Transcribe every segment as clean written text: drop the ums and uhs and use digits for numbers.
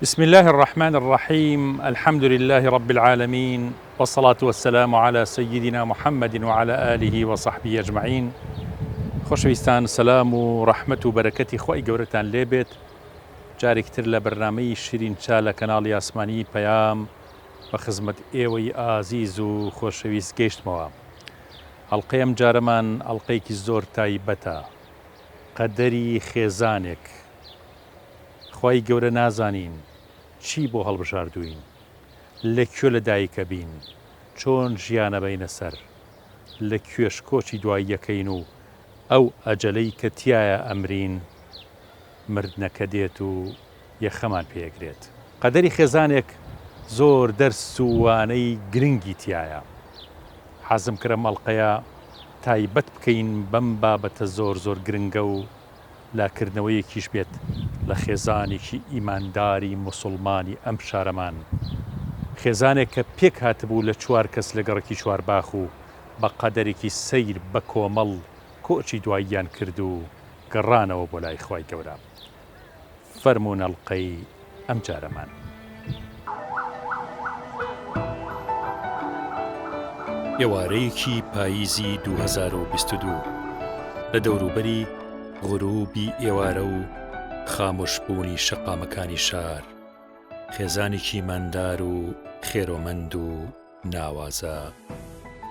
بسم اللە الرحمن الرحیم الحمد للە رب العالمین والصلاة والسلام علی سیدنا محمد وعلی آله وصحبه اجمعین خۆشەویستان سەلام و ڕەحمەت و بەرەکەتی خوای گەورەتان لێ بێت جارێکی تر لە بەرنامەی شیرین چا لە کەناڵی ئاسمانی پەیام بە خزمەت ئێوەی ئازیز و خۆشەویست گەیشتمەوە ئەڵقەی ئەم جارەمان ئەڵقەیەکی زۆر تایبەتە قەدەری خێزانێک خوای گەورە نازانین چی بۆ هەڵبژاردووین لە کوێ لە دایک ئەبین چۆن ژیان ئەبەینە سەر لە کوێش کۆچی دواییەکەین و ئەو ئەجەلەی کە تیایا ئەمرین مردنەکە دێت و یەخەمان پێ ئەگرێت قەدەری خێزانێک زۆر دەرس و وانەی گرنگی تیایە حەزم کرد ئەم ئەڵقەیە تایبەت بکەین بەم بابەتە زۆر زۆر گرنگە و لاکردنەوەیەکیش بێت لە خێزانێکی ئیمانداری موسوڵمانی ئەم شارەمان، خێزانێک کە پێکهاتبوو لە چوار کەس لە گەڕەکی چوارباخ و بە قەدەرێکی سەیر بە کۆمەڵ کۆچی دواییان کرد و گەڕانەوە بۆ لای خوای گەورە. فەرموون ئەڵقەی ئەمجارەمان. ئێوارەیەکی پاییزی 2022 لە دەوروبەری غروبی ئێوارە و خامۆشبوونی شەقامەکانی شار، خێزانێکی ماندار و خێرۆمەند و ناوازە،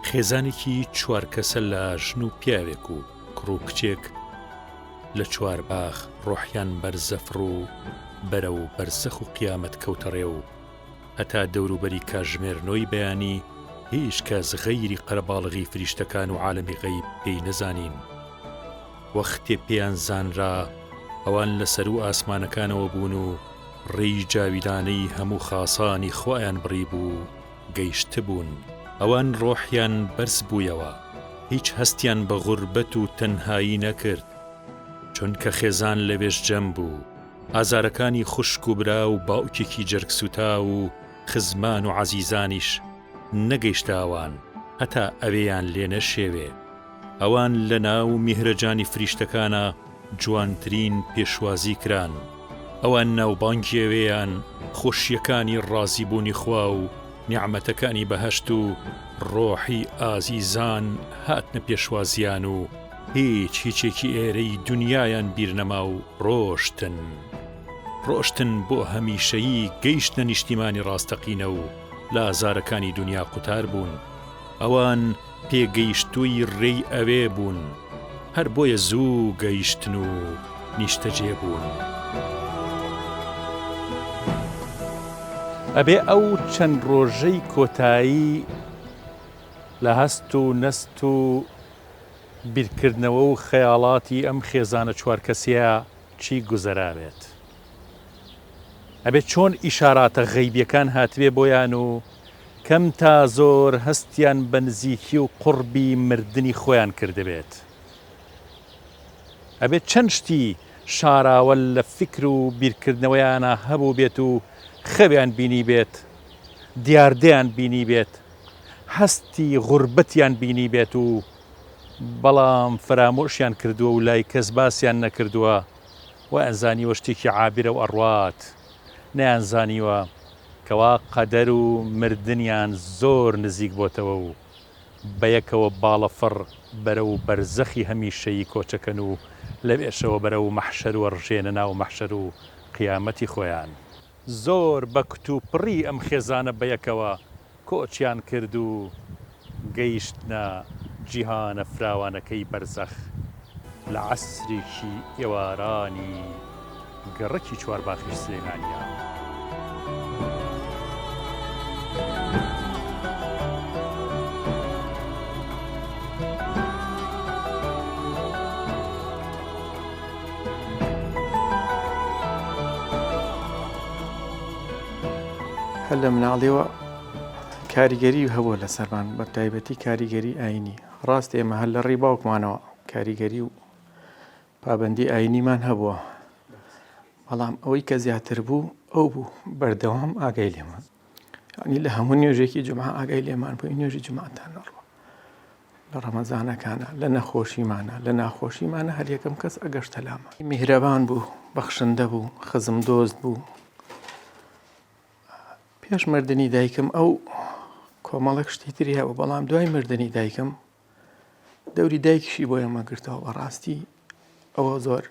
خێزانێکی چوارکەسە لە ژن و پیاوێک و کوڕ و کچێک لە چوارباخ ڕۆحیان بەرزەفڕ و بەرەو بەرزەخ و قیامەت کەوتەڕێ و هەتا دەوروبەری کاژمێر نۆی بەیانی هیچ کەس غەیری قەرەباڵغی فریشتەکان و عالەمی غەیب پێی نەزانین. وەختێ پێیان زانرا ئەوان لە سەروو ئاسمانەکانەوە بوون و ڕێی جاویدانەی هەموو خاسانی خوایان بڕیبوو گەیشتبوون. ئەوان ڕۆحیان بەرز بوویەوە، هیچ هەستیان بە غوربەت و تەنهایی نەکرد، چونکە خێزان لەوێش جەم بوو، ئازارەکانی خوشک و برا و باوکێکی جەرگسووتاو و خزمان و عەزیزانیش نەگەیشتە ئەوان هەتا ئەوێیان لێ نەشێوێ. ئەوان لە ناو میهرەجانی فریشتەکانا جوانترین پێشوازی کران، ئەوان ناوبانگی ئەوێیان خۆشییەکانی ڕازیبوونی خوا و نیعمەتەکانی بەهەشت و ڕۆحی ئازیزان هاتنە پێشوازیان و هیچ هیچێکی ئێرەی دونیایان بیر نەما و ڕۆشتن. ڕۆشتن بۆ هەمیشەیی گەیشتنە نیشتیمانی ڕاستەقینە و لە ئازارەکانی دونیا قوتار بوون. ئەوان پێگەیشتووی ڕێی ئەوێ بوون، هەر بۆیە زوو گەیشتن و نیشتەجێ بوون. ئەبێ ئەو چەند ڕۆژەی کۆتایی لە هەست و نەست و بیرکردنەوە و خەیاڵاتی ئەم خێزانە چوارکەسییە چی گوزەرابێت؟ ئەبێ چۆن ئیشاراتە غەیبیەکان هاتبێ بۆیان و کەم تا زۆر هەستیان بە نزیکی و قوڕبی مردنی خۆیان کردبێت؟ ئەبێ چەند شتی شاراوە لە فیکر و بیرکردنەوەیانا هەبووبێت و خەویان بینیبێت، دیاردەیان بینیبێت، هەستی غوربەتیان بینیبێت و بەڵام فەرامۆشیان کردووە و لای کەس باسیان نەکردووە، وایان زانیوە شتێکی عابرە و ئەڕوات، نەیان زانیوە کەوا قەدەر و مردنیان زۆر نزیک بۆتەوە و بەیەکەوە باڵەفڕ بەرەو بەرزەخی هەمیشەیی کۆچەکەن و لەوێشەوە بەرەو مەحشەر و ئەڕژێنە ناو مەحشەر و قیامەتی خۆیان. زۆر بە کتوپڕی ئەم خێزانە بەیەکەوە کۆچیان کرد و گەیشتنە جیهانە فراوانەکەی بەرزەخ لە عەسرێکی ئێوارانی گەڕەکی چوارباخی سلێمانییە. هەر لە مناڵیەوە کاریگەری هەبووە لەسەرمان بە تایبەتی کاریگەری ئاینی ڕاست ئێمە هەر لە ڕێی باوکمانەوە کاریگەری و پابندی ئاینیمان هەبووە بەڵام ئەوەی کە زیاتر بوو ئەو بوو بەردەوام ئاگای لێمان ینی لە هەموو نوێژێکی جمعە ئاگای لێمان بووی نوێژی جمعتان نەڕوە لە ڕەمەزانەکانا، لە نەخۆشیمانا، لە ناخۆشیمانا هەر یەکەم کەس ئەگەشتە لامان. میهرەبان بوو، بەخشندە بوو، خزم دۆست بوو. پێش مردنی دایکم ئەو کۆمەڵێک شتی تری هەبوو بەڵام دوای مردنی دایکم دەوری دایکیشی بۆ ئێمە گرتەوە بەڕاستی ئەوە زۆر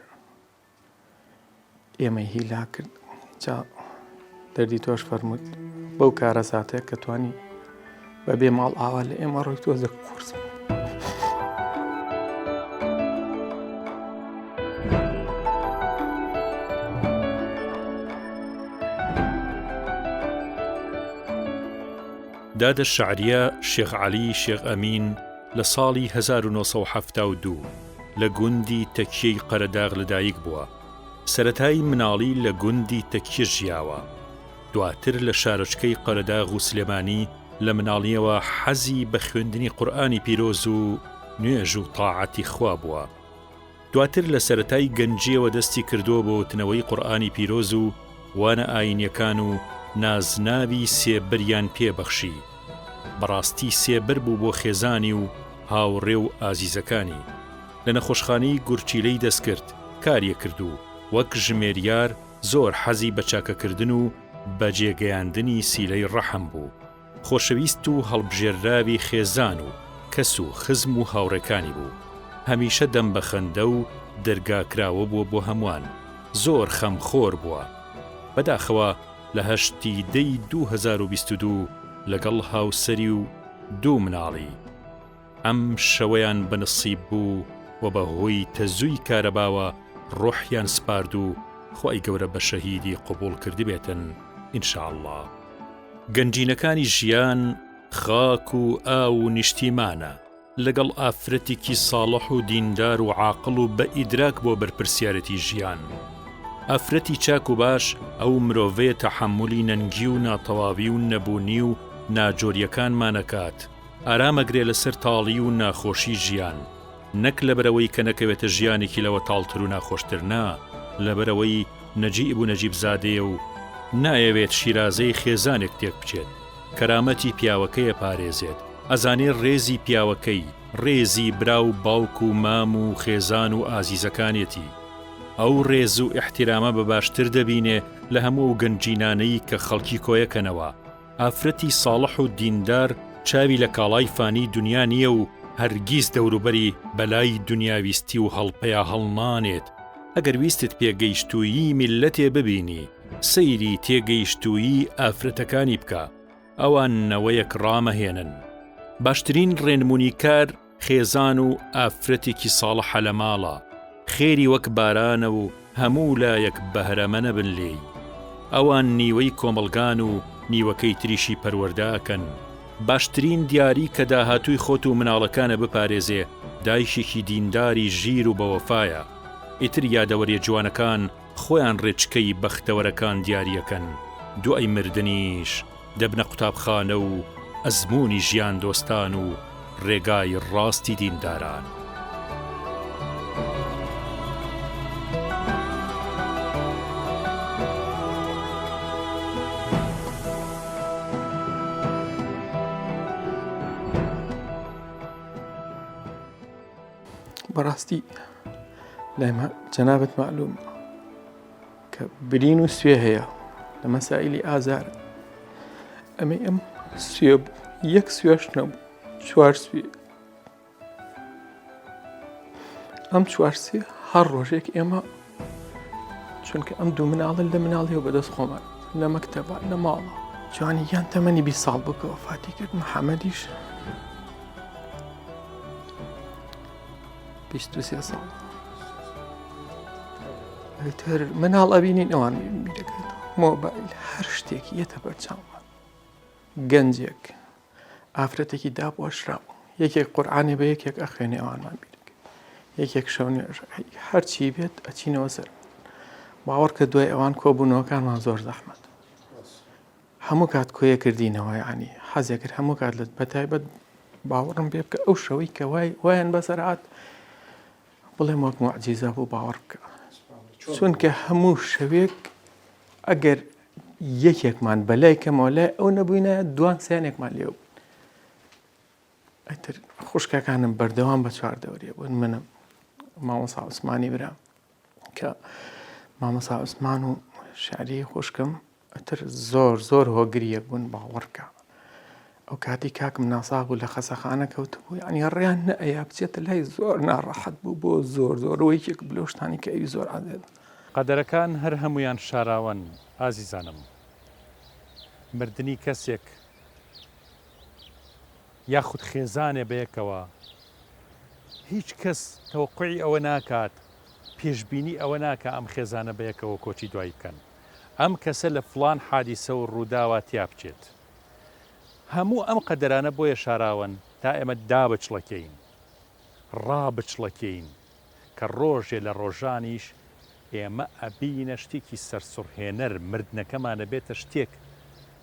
ئێمەی هیلا کرد جا دەردی تۆش فەرمووت بەو کارەساتەیە کە توانی بەبێ ماڵ ئاوا لە ئێمە ڕۆی تۆزێک قورسە. دادە شەعریە شێخ عەلی شێخ ئەمین لە ساڵی 1972 لە گوندی تەکیەی قەرەداغ لەدایک بووە، سەرەتای مناڵی لە گوندی تەکیە ژیاوە، دواتر لە شارۆچکەی قەرەداغ و سلێمانی لە مناڵیەوە حەزی بە خوێندنی قورئانی پیرۆز و نوێژ و تاعەتی خوا بووە. دواتر لە سەرەتای گەنجیەوە دەستی کردووە بە وتنەوەی قورئانی پیرۆز و وانە ئایینیەکان و نازناوی سێبەریان پێ بەخشی. بەڕاستی سێبەر بوو بۆ خێزانی و هاوڕێ و ئازیزەکانی. لە نەخۆشخانەی گورچیلەی دەستکرد کاریەکرد و وەک ژمێریار زۆر حەزی بە چاکەکردن و بەجێ گەیاندنی سیلەی ڕەحم بوو. خۆشەویست و هەڵبژێرراوی خێزان و کەس و خزم و هاوڕێکانی بوو. هەمیشە دەم بە خەندە و دەرگا کراوە بووە بۆ هەمووان. زۆر خەم خۆر بووە. بەداخەوە لە هەشت ی دەی 2022 لەگەڵ هاوسەری و دوو مناڵی ئەم شەوەیان بە نسیب بوو و بە هۆی تەزووی کارەباوە ڕۆحیان سپارد و خوای گەورە بە شەهیدی قبوڵ کردبێتن ان شاء اللە. گەنجینەکانی ژیان خاک و ئاو و نیشتیمانە، لەگەڵ ئافرەتێکی ساڵح و دیندار و عاقڵ و بە ئیدراک بۆ بەرپرسیارێتی ژیان. ئافرەتی چاک و باش ئەو مرۆڤەیە تەحەمولی نەنگی و ناتەواوی و نەبوونی و ناجۆریەکانمان ئەکات، ئارام ئەگرێ لەسەر تاڵی و ناخۆشی ژیان، نەک لەبەرئەوەی کە نەکەوێتە ژیانێکی لەوە تاڵتر و ناخۆشتر نا، لەبەرئەوەی نەجیب و نەجیب زادەیە و نایەوێت شیرازەی خێزانێک تێک بچێت، کەرامەتی پیاوەکەی ئەپارێزێت، ئەزانێ ڕێزی پیاوەکەی، ڕێزی برا و باوک و مام و خێزان و ئازیزەکانێتی. ئەو ڕێز و ئیحتیرامە بە باشتر دەبینێ لە هەموو ئەو گەنجینانەی کە خەڵکی کۆیەکەنەوە. ئافرەتی ساڵح و دیندار چاوی لە کاڵای فانی دونیا نییە و هەرگیز دەوروبەری بەلای دونیاویستی و هەڵپەیا هەڵنانێت، ئەگەر ویستت پێگەیشتوویی میللەتێ ببینی سەیری تێگەیشتوویی ئافرەتەکانی بکە، ئەوان نەوەیەک ڕامەهێنن. باشترین ڕێنمونیکار خێزان و ئافرەتێکی ساڵحە لە ماڵا، خێری وەک بارانە و هەموو لایەک بەهرەمەنە بن لێی. ئەوان نیوەی کۆمەڵگان و نیوەکەی تریشی پەروەردە ئەکەن. باشترین دیاری کە داهاتووی خۆت و مناڵەکانە بپارێزێ دایکێکی دینداری ژیر و بەوەفایە. ئیتر یادەوەریە جوانەکان خۆیان ڕێچکەی بەختەوەرەکان دیاریەکەن، دوای مردنیش دەبنە قوتابخانە و ئەزموونی ژیاندۆستان و ڕێگای ڕاستی دینداران. بەڕاستی لای جەنابت مەعلوم کە برین و سوێ هەیە لە مەسائلی ئازار ئەمەی ئەم سوێ بوو یەک سوێش نەبوو چوار سوێ ئەم چوارسێ هەر ڕۆژێک ئێمە چونکە ئەم دوو مناڵە لە مناڵیەوە بەدەست خۆمان لە مەکتەبە لە ماڵە جوانی گیان تەمەنی 20 ساڵ بوو کە وەفاتی کرد محەممەدیش 23 ساڵ ئیتر مناڵ ئەبینین ئەوان بیرەکەن مۆبایل هەر شتێک یەتە بەرچاومان گەنجێک ئافرەتێکی داپۆشراو یەکێک قورعانێ بە یەکێک ئەخوێنێ ئەوانمان بیرەکەن یەکێک شەو نوێژ هەرچی بێت ئەچینەوە سەر باوەڕ کە دوای ئەوان کۆبوونەوەکانمان زۆر زەحمەت هەموو کات کۆیە کردینەوە یعنی حەزێ کرد هەموو کات لە بەتایبەت باوەڕم پێ بکە ئەو شەوەی کە وای وایان بەسەر هات بڵێم وەک معجیزە بوو باوەڕ بکە چونکە هەموو شەوێک ئەگەر یەکێکمان بەلای کەمەوە لای ئەو نەبووینە دوان سیانێکمان لێ بوو ئەتر خوشکەکانم بەردەوام بە چوار دەوریە بوون منم مامۆسا عوسمانی برام کە مامۆسا عوسمان و شاری خوشکم. ئەتر زۆر زۆر هۆگری یەک بوون باوەڕ بکە ئەو کاتی کاکم ناسا بوو لە خەسەخانە کەوتبوو یعنی ڕێیان نەئەیا بچێتە لای زۆر ناڕەحەت بوو بۆ زۆر زۆر ئەوە یەکێک بوو لەو شتانی کە ئەوی زۆر عەزێت. قەدەرەکان هەر هەموویان شاراوەن ئازیزانم. مردنی کەسێک یاخود خێزانێ بەیەکەوە هیچ کەس تەوەقوعی ئەوە ناکات پێشبینی ئەوە ناکا ئەم خێزانە بەیەکەوە کۆچی دوایی بکەن ئەم کەسە لە فڵان حادیسە و ڕووداوا تیا بچێت هەموو ئەم قەدەرانە بۆیە شاراوەن تا ئێمە دابچڵەکێین ڕابچڵەکێین کە ڕۆژێ لە ڕۆژانیش ئێمە ئەبینە شتێکی سەرسوڕهێنەر، مردنەکەمان ئەبێتە شتێک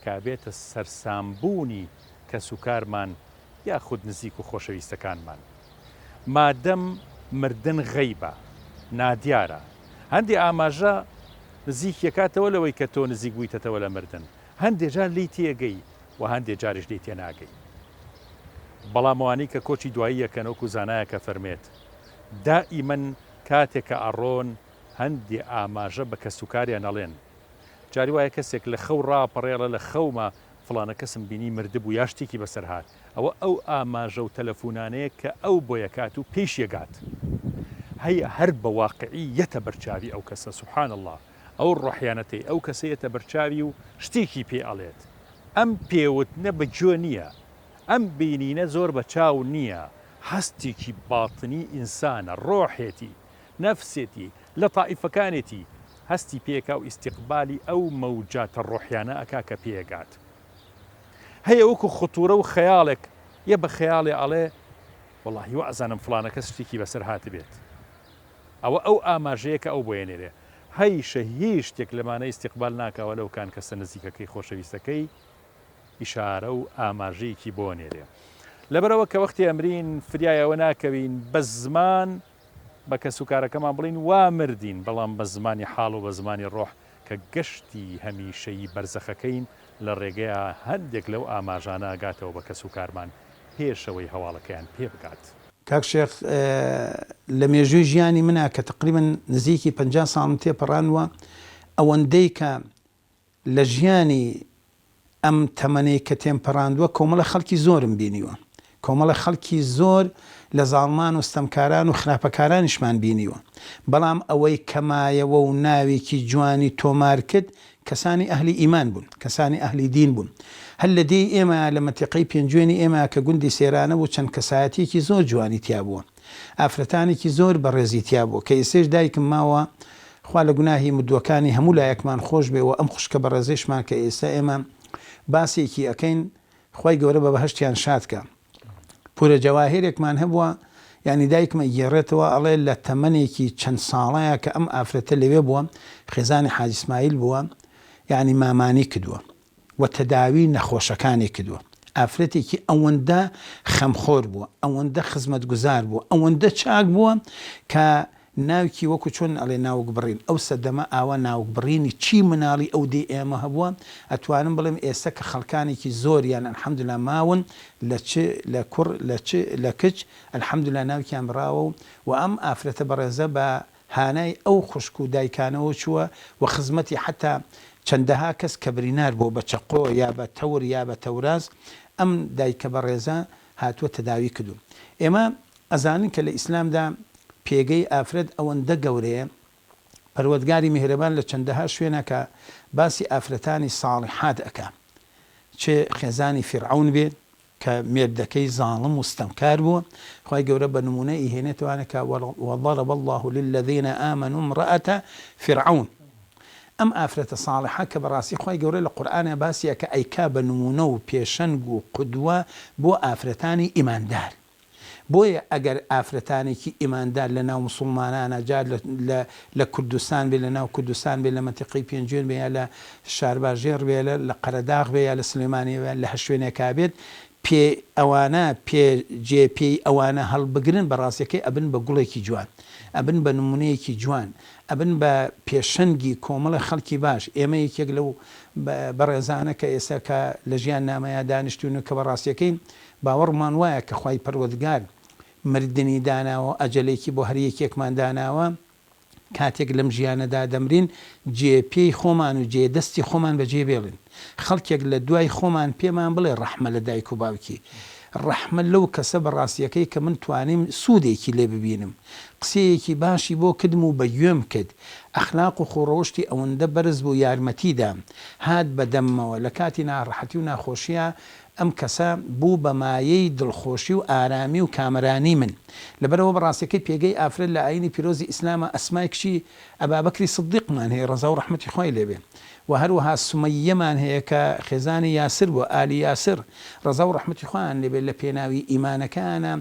کە ئەبێتە سەرسامبوونی کەسوکارمان یاخود نزیک و خۆشەویستەکانمان. مادەم مردن غەیبە، نادیارە، هەندێ ئاماژە نزیکیەکاتەوە لەوەی کە تۆ نزیک بوویتەتەوە لە مردن، هەندێ جار لێی تێگەی و هەندێ جاریش لێی تێناگەی. بەڵام ئەوانەی کە کۆچی دوایی ئەکەن وەکو زانایەک ئەفەرمێت، دائیمەن کاتێ کە ئەڕۆن هەندێ ئاماژە بە کەسوکاریان ئەڵێن. جاری وایە کەسێک لە خەو ڕاپەڕێ ئەڵێ لە خەوما فڵانە کەسم بینی مردبوو یا شتێکی بەسەر هات. ئەوە ئەو ئاماژە و تەلەفونانەیە کە ئەو بۆی ئەکات و پێیشی ئەگات. هەیە هەر بە واقعی یەتە بەرچاوی ئەو کەسە سبحان اللە ئەو ڕۆحیانەتەی ئەو کەسە یەتە بەرچاوی و شتێکی پێ ئەڵێت. ئەم پێوتنە بە گوێ نییە. ئەم بینینە زۆر بە چاو نییە. هەستێکی باتنی ئینسانە، ڕۆحێتی، نەفسێتی، لە تائیفەکانێتی، هەستی پێکا و ئیستیقبالی ئەو مەوجاتە ڕۆحیانە ئەکا کە پێگات. هەیە وەکو خطورە و خەیاڵێک یە بە خەیاڵێ ئەڵێ وەڵاهی وەئەزانم فڵانە کەس شتێکی بەسەر هاتبێت. ئەوە ئەو ئاماژەیە کە ئەو بۆی ئەنێرێ. هەیشە هیچ شتێک لەمانە ئیستیقبال ناکا وەلەو کان کەسە نزیکەکەی خۆشەویستەکەی ئیشارە و ئاماژەیەکی بۆ نێرێ. لەبەرئەوە کە وەختی ئەمرین فریای ئەوە ناکەوین بە زمان بە کەسوکارەکەمان بڵێین وا مردین، بەڵام بە زمانی حاڵ و بە زمانی ڕۆح کە گەشتی هەمیشەیی بەرزەخەکەین لە ڕێگەیا هەندێک لەو ئاماژانە ئەگاتەوە بە کەسوکارمان پێش ئەوەی هەواڵەکەیان پێ بگات. کاک شێخ لە مێژووی ژیانی منا کە تەقریبەن نزیکی 50 ساڵم تێپەڕاندوە ئەوەندەی کە لە ژیانی ئەم تەمەنەی کە تێمپەڕاندووە کۆمەڵە خەڵکی زۆرم بینیوە، کۆمەڵە خەڵکی زۆر لە زاڵمان و ستەمکاران و خراپەکارانیشمان بینیوە، بەڵام ئەوەی کە مایەوە و ناوێکی جوانی تۆمار کرد کەسانی ئەهلی ئیمان بوون، کەسانی ئەهلی دین بوون. هەر لە دێی ئێمە لە مەنتیقەی پێنجوێنی ئێمە کە گوندی سێرانە بوو چەند کەسایەتییەکی زۆر جوانی تیا بووە. ئافرەتانێکی زۆر بەڕێزی تیا بوو کە ئیستێش دایکم ماوە خوا لە گوناهی مردووەکانی هەموو لایەکمان خۆش بێ وە ئەم خوشکە بەڕێزەیشمان کە ئێستا ئێمە باسێکی ئەکەین خوای گەورە بە بەهەشتیان شاد کا پورە جەواهیرێکمان هەبووە یانی دایکم ئەیگێڕێتەوە ئەڵێ لە تەمەنێکی چەند ساڵەیە کە ئەم ئافرەتە لەوێ بووە خێزانی حاجی سمایل بووە یانی مامانی کردووە و تەداوی نەخۆشەکانی کردووە. ئافرەتێکی ئەوەندە خەمخۆر بووە، ئەوەندە خزمەتگوزار بووە، ئەوەندە چاک بووە کە ناوکی وەکو چۆن ئەڵێ ناوک بڕین، ئەو سەردەمە ئاوا ناوک بڕینی چی مناڵی ئەو دێی ئێمە هەبووە، ئەتوانم بڵێم ئێستا کە خەڵکانێکی زۆریان الحمدللە ماون لە چ لە کوڕ لە چ لە کچ الحمدللە ناوکیان بڕاوە و وە ئەم ئافرەتە بەڕێزە بە هانای ئەو خوشک و دایکانەوە چووە و خزمەتی حەتا چەندەها کەس کە برینار بووە بە چەقۆ یا بە تەور یا بە تەوراز ئەم دایکە بەڕێزە هاتووە تەداوی کردوون. ئێمە ئەزانین کە لە ئیسلامدا پێگەی ئافرەت ئەوەندە گەورەیە پەروەردگاری میهرەبان لە چەندەها شوێنا کە باسی ئافرەتانی ساڵحات ئەکا چ خێزانی فیرعەون بێ کە مێردەکەی زاڵم و ستەمکار بووە، خوای گەورە بە نموونە ئیهێنێتەوانە کە، وضرب اللە للذین آمنوا امرأة فرعون، ئەم ئافرەتە ساڵحە کە بەڕاستی خوای گەورە لە قورئانا باسی ئەکا ئەیکا بە نموونە و پێشەنگ و قودوە بۆ ئافرەتانی ئیماندار. بۆیە ئەگەر ئافرەتانێکی ئیماندار لە ناو موسوڵمانانا جا لە لە کوردستان بێ لە ناو کوردستان بێ لە مەنتیقەی پێنجوێن بێ یا لە شارباژێڕ بێ یا لە قەرەداغ بێ یا لە سلێمانی بێ لە هەر شوێنێکا بێت پێ ئەوانە پێ جێ پێی ئەوانە هەڵبگرن بە ڕاستیەکەی ئەبن بە گوڵێکی جوان ئەبن بە نمونەیەکی جوان ئەبن بە پێشەنگی کۆمەڵێ خەڵکی باش ئێمە یەکێک لەو بەڕێزانە کە ئێستا کە لە ژیان نامەیا دانیشتوین و کە بە ڕاستیەکەی باوەڕمان وایە کە خوای پەروەردگار مردنی داناوە و ئەجەلێکی بۆ هەر یەکێکمان داناوە. کاتێک لەم ژیانەدا دەمرین جێ پێی خۆمان و جێ دەستی خۆمان بەجێ بێڵین. خەڵکێک لە دوای خۆمان پێمان بڵێ ڕەحمە لە دایک و باوکی. ڕەحمە لەو کەسە بە ڕاستیەکەی کە من توانیم سوودێکی لێ ببینم. قسەیەکی باشی بۆ کردم و بە گوێم کرد. ئەخلاق و خووڕەوشتی ئەوەندە بەرز بوو یارمەتی دام. هات بە دەممەوە. لە کاتی ناڕەحەتی و ناخۆشیا ئەم کەسە بوو بە مایەی دڵخۆشی و ئارامی و کامەرانی من. لەبەرئەوە بە ڕاستیەکەی پێگەی ئافرەت لە ئایینی پیرۆزی ئیسلاما ئەسمای کچی ئەبابەکری سدیقمان هەیە ڕەزا و ڕەحمەتی خوای لێ بێ و هەروەها سومەییەمان هەیە کە خێزانی یاسر بووە ئالی یاسر ڕەزا و ڕەحمەتی خوایان لێ بێ لە پێناوی ئیمانەکەیانا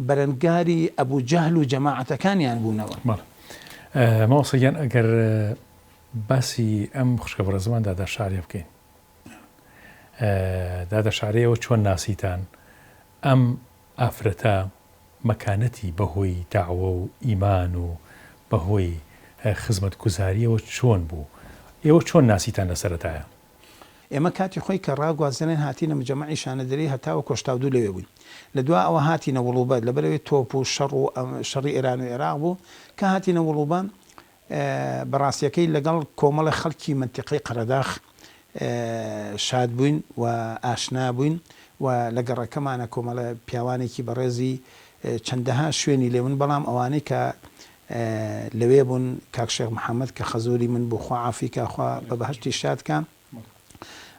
بەرەنگاری ئەبو جەهل و جەماعەتەکانیان بوونەوە. بەڵێ مامۆستا گیان ئەگەر باسی ئەم خوشکە بەڕێزمان دادا شارێ بکەین دادە شارێ ئێوە چۆن ناسیتان ئەم ئافرەتە مەکانەتی بەهۆی دەعوە و ئیمان و بەهۆی خزمەتگوزاریەوە چۆن بوو؟ ئێوە چۆن ناسیتان لە سەرەتایا؟ ئێمە کاتی خۆی کە ڕاگوازرێن هاتینە مجەمەعی شانەدەرەی هەتاوەکو 82 لەوێ بووین. لە دوا ئەوە هاتینە وڵوبە لەبەرئەوەی تۆپ و شەڕ و شەڕی ئێران و ئێراق بوو کە هاتینە وڵوبە بە ڕاستیەکەی لەگەڵ کۆمەڵێ خەڵکی مەنتیقەی قەرەداخ شاد بووین و ئاشنا بووین و لە گەڕەکەمانە کۆمەڵە پیاوانێکی بەڕێزی چەندەها شوێنی لێ بوون بەڵام ئەوانەی کە لەوێ بوون کاک شێخ محەمەد کە خەزووری من بوو خوا عافوی کا خوا بە بەهەشتی شاد کا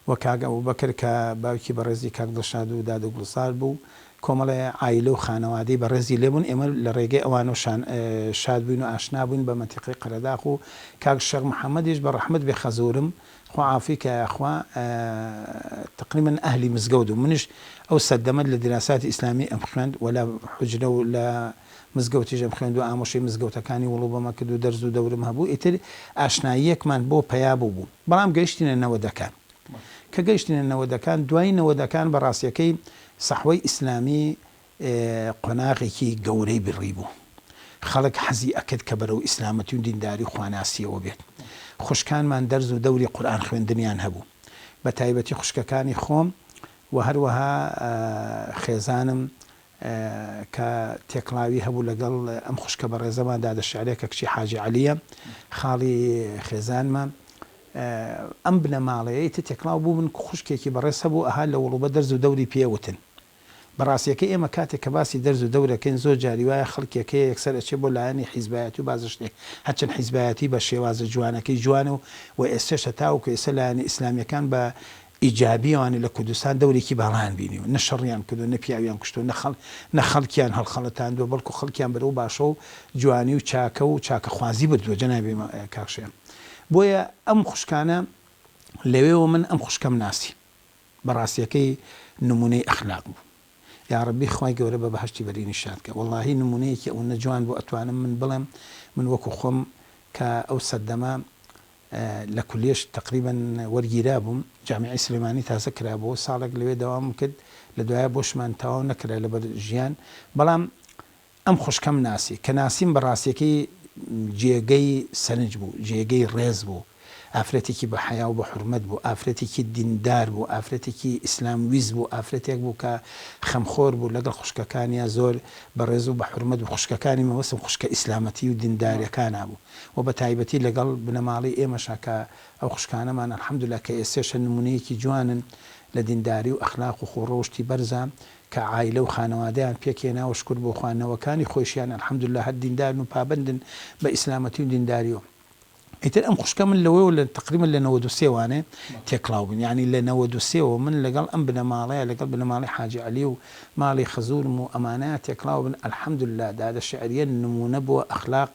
و کاک ئەبوبەکر کە باوکی بەڕێزی کاک دڵشاد و دادە گوڵزار بوو، کۆمەڵێ عایلە و خانەوادەی بەڕێزی لێ بوون، ئێمە لە ڕێگەی ئەوانەوە شان شاد بووین و ئاشنا بووین بە مەنتیقەی قەرەداخ و کاک شێخ محەمەدیش بە ڕەحمەت بێ خەزوورم، خوا عافوی کا یاخوا، تەقریبەن ئەهلی مزگەوت بوو، منیش ئەو سەردەمە لە دیراساتی ئیسلامی ئەمخوێند و لە حوجرە و لە مزگەوتیش ئەمخوێند و ئامۆشەی مزگەوتەکانی وڵوبەمە کرد و دەرز و دەورم هەبوو، ئیتر ئاشناییەکمان بۆ پەیا بووبوو. بەڵام گەیشتینە نەوەدەکان. کە گەیشتینە نەوەدەکان، دوای نەوەدەکان بە ڕاستیەکەی سەحوەی ئیسلامی قۆناغێکی گەورەی بڕیبوو. خەڵک حەزی ئەکرد کە بەرەو ئیسلامەتی و دینداری و خواناسیەوە بێت. خوشکانمان دەرز و دەوری قورئان خوێندنیان هەبوو. بە تایبەتی خوشکەکانی خۆم و هەروەها خێزانم کە تێکڵاوی هەبوو لەگەڵ ئەم خوشکە بەڕێزەمان دادە شعرێ کە کچی حاجی عەلیە خاڵی خێزانمە ئەم بنەماڵەیە ئیتر تێکڵاو بووبن خوشکێکی بەڕێز هەبوو ئەها لە وڵوبە دەرز و دەوری پێ وتن بەڕاستیەکەی ئێمە کاتێک کە باسی دەرز و دەورەکەین زۆر جاری وایە خەڵکێک هەیە یەکسەر ئەچێ بۆ لایەنی حیزبایەتی و بازە شتێک هەرچەند حیزبایەتی بە شێوازە جوانەکەی جوانە و و ئێستەش هەتاوەکو ئێستا لایەنە ئیسلامیەکان بە ئیجابی ئەوانە لە کوردستان دەورێکی باڵایان بینیوە، نە شەڕیان کردوە، نە پیاویان کوشتوە، نە خەڵ نە خەڵکیان هەڵخەڵەتاندوە، بەڵکو خەڵکیان بەرەو باشە و جوانی و چاکە و چاکەخوازی بردوە جەنابی کاک شێخ. بۆیە ئەم خوشکانە لەوێوە من ئەم خوشکەم ناسی. بە ڕاستیەکەی نمونەی ئەخلاق بوو. یاڕەبی خوای گەورە بە بەهەشتی بەرینی شاد کە. وەڵاهی نمونەیەکی ئەونە جوان بوو ئەتوانم من بڵێم من وەکو خۆم کە ئەو سەردەمە لە کولیەش تەقریبەن وەرگیرابووم، جامیعەی سلێمانی تازە کرابۆوە، ساڵێک لەوێ دەوامم کرد، لە دوایە بۆشمان تەواو نەکرا لەبەر ژیان، بەڵام ئەم خوشکەم ناسی، کە ناسیم بە ڕاستیەکەی جێگەی سەرنج بوو، جێگەی ڕێز بوو، ئافرەتێکی بە حەیا و بە حورمەت بوو، ئافرەتێکی دیندار بوو، ئافرەتێکی ئیسلام ویست بوو، ئافرەتێک بوو کە خەمخۆر بوو، لەگەڵ خوشکەکانیا زۆر بەڕێز و بە حورمەت بوو، خوشکەکانی مەبەستم خوشکە ئیسلامەتی و دیندارەکانا بوو. وە بە تایبەتی لەگەڵ بنەماڵەی ئێمەشا کە ئەو خوشکانەمان الحمدللە کە ئێستێش هەن نمونەیەکی جوانن لە دینداری و ئەخلاق و خۆ ڕەوشتی بەرزا کە عایلە و خانەوادەیان پێک هێناوە شکور بۆ خوا نەوەکانی خۆیشیان الحمدللە هەر دیندارن و پابەندن بە ئیسلامەتی و دینداری و ئیتر ئەم خوشکە من لەوەوە لە تقریبا لە 93 وانێ تێکڵاو بووین یانی لە 93 وە من لەگەڵ ئەم بنەماڵەیە لەگەڵ بنەماڵەی حاجی عەلی و ماڵی خەزورم و ئەمانەیا تێکڵاو بن الحمدللە دادە شعریە نمونە بۆ ئەخلاق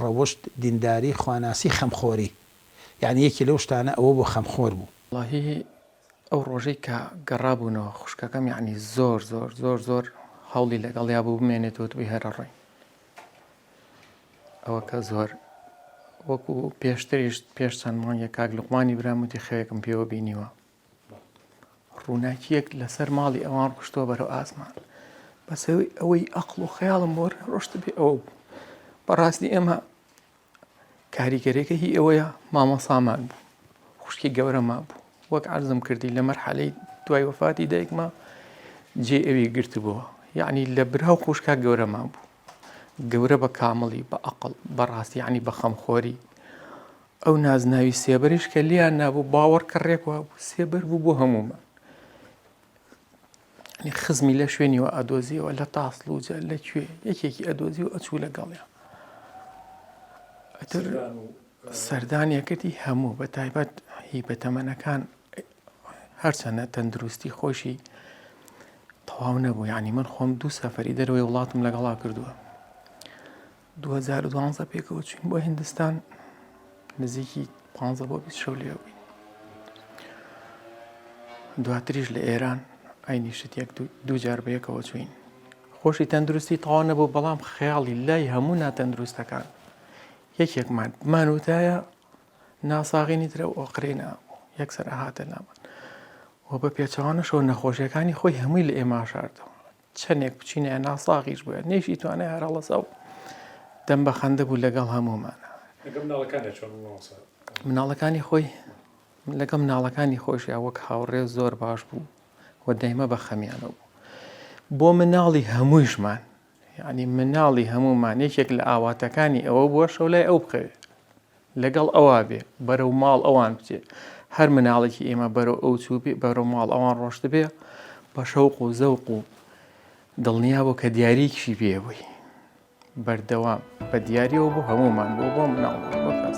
ڕەوشت دینداری خواناسی خەمخۆری یانی یەکی لەو شتانە ئەوە بوو خەمخۆر بوو. وەڵاهی ئەو ڕۆژەی کە گەڕابوونەوە خوشکەکەم یانی زۆر زۆر زۆر زۆر هەوڵی لەگەڵیا بوو بمێنێتەوە وتبووی هەرە ڕۆین ئەوە کە زۆر وەکو پێشتریش پێش چەند مانگێک کاک لوقمانی برام وتی خەوێکم پێوە بینیوە ڕووناکییەک لەسەر ماڵی ئەوان ڕۆشتووە بەرەو ئاسمان بەسەوەی ئەوەی ئەقڵ و خەیاڵم بۆ ڕۆشتبێ ئەوە بوو بەڕاستی ئێمە کاریگەرێکە هی ئەوەیە مامۆسامان بوو خوشکی گەورەمان بوو وەک عەرزم کردی لە مەرحەلەی دوای وەفاتی دایکما جێ ئەوی گرتبووە یعنی لە برا و خوشکا گەورەمان بوو. گەورە بە کامڵی بە ئەقڵ بە ڕاستی یعنی بە خەمخۆری ئەو نازناوی سێبەریش کە لیان نابوو باوەڕ کە ڕێک وابوو سێبەر بوو بۆ هەموومان یعنی خزمی لە شوێنی وە ئەدۆزیەوە لە تاسڵوجە لە کوێ یەکێکی ئەدۆزی و ئەچوو لەگەڵیان ئەتر سەردانیەکردی هەموو بە تایبەت هی بەتەمەنەکان هەرچەنە تەندروستی خۆشی تەواو نەبوو یعنی من خۆم دوو سەفەری دەرەوەی وڵاتم لەگەڵا کردووە 2012 پێکەوە چوین بۆ هندستان نزیکی 15 بۆ 20 شەو لێ بووین دواتریش لە ئێران ئاینی شت یەک دوو جار بە یەکەوە چوین خۆشی تەندروستی تەواو نەبوو بەڵام خەیاڵی لای هەموو ناتەندروستەکان یەکێکمان بمان وتایە ناساغینی ترە و ئۆقرەی نابوو یەکسەر ئەهاتە لامان و بە پێچەوانەشەوە نەخۆشیەکانی خۆی هەمووی لە ئێمە شاردەوە چەندێک بچینە ناساغیش بووە نەیشی توانای هەرەڵەسا و دەم بە خەندە بوو لەگەڵ هەموومانە مناڵەکانی خۆی لەگەڵ مناڵەکانی خۆشیا وەک هاوڕێ زۆر باش بوو و دایمە بە خەمیانەوە بوو بۆ مناڵی هەموویشمان یانی مناڵی هەموومان یەکێک لە ئاواتەکانی ئەوە بووە شەو لای ئەو بخەوێ لەگەڵ ئەوا بێ بەرەو ماڵ ئەوان بچێ هەر مناڵێکی ئێمە بەرەو ئەو چوو بێ بەرەو ماڵ ئەوان ڕۆشت بێ بە شەوق و زەوق و دڵنیا بوو کە دیاریکشی پێ بووی بەردەوام بە دیاریەوە بۆ هەموومان بۆ بۆ مناڵ بۆ کەس.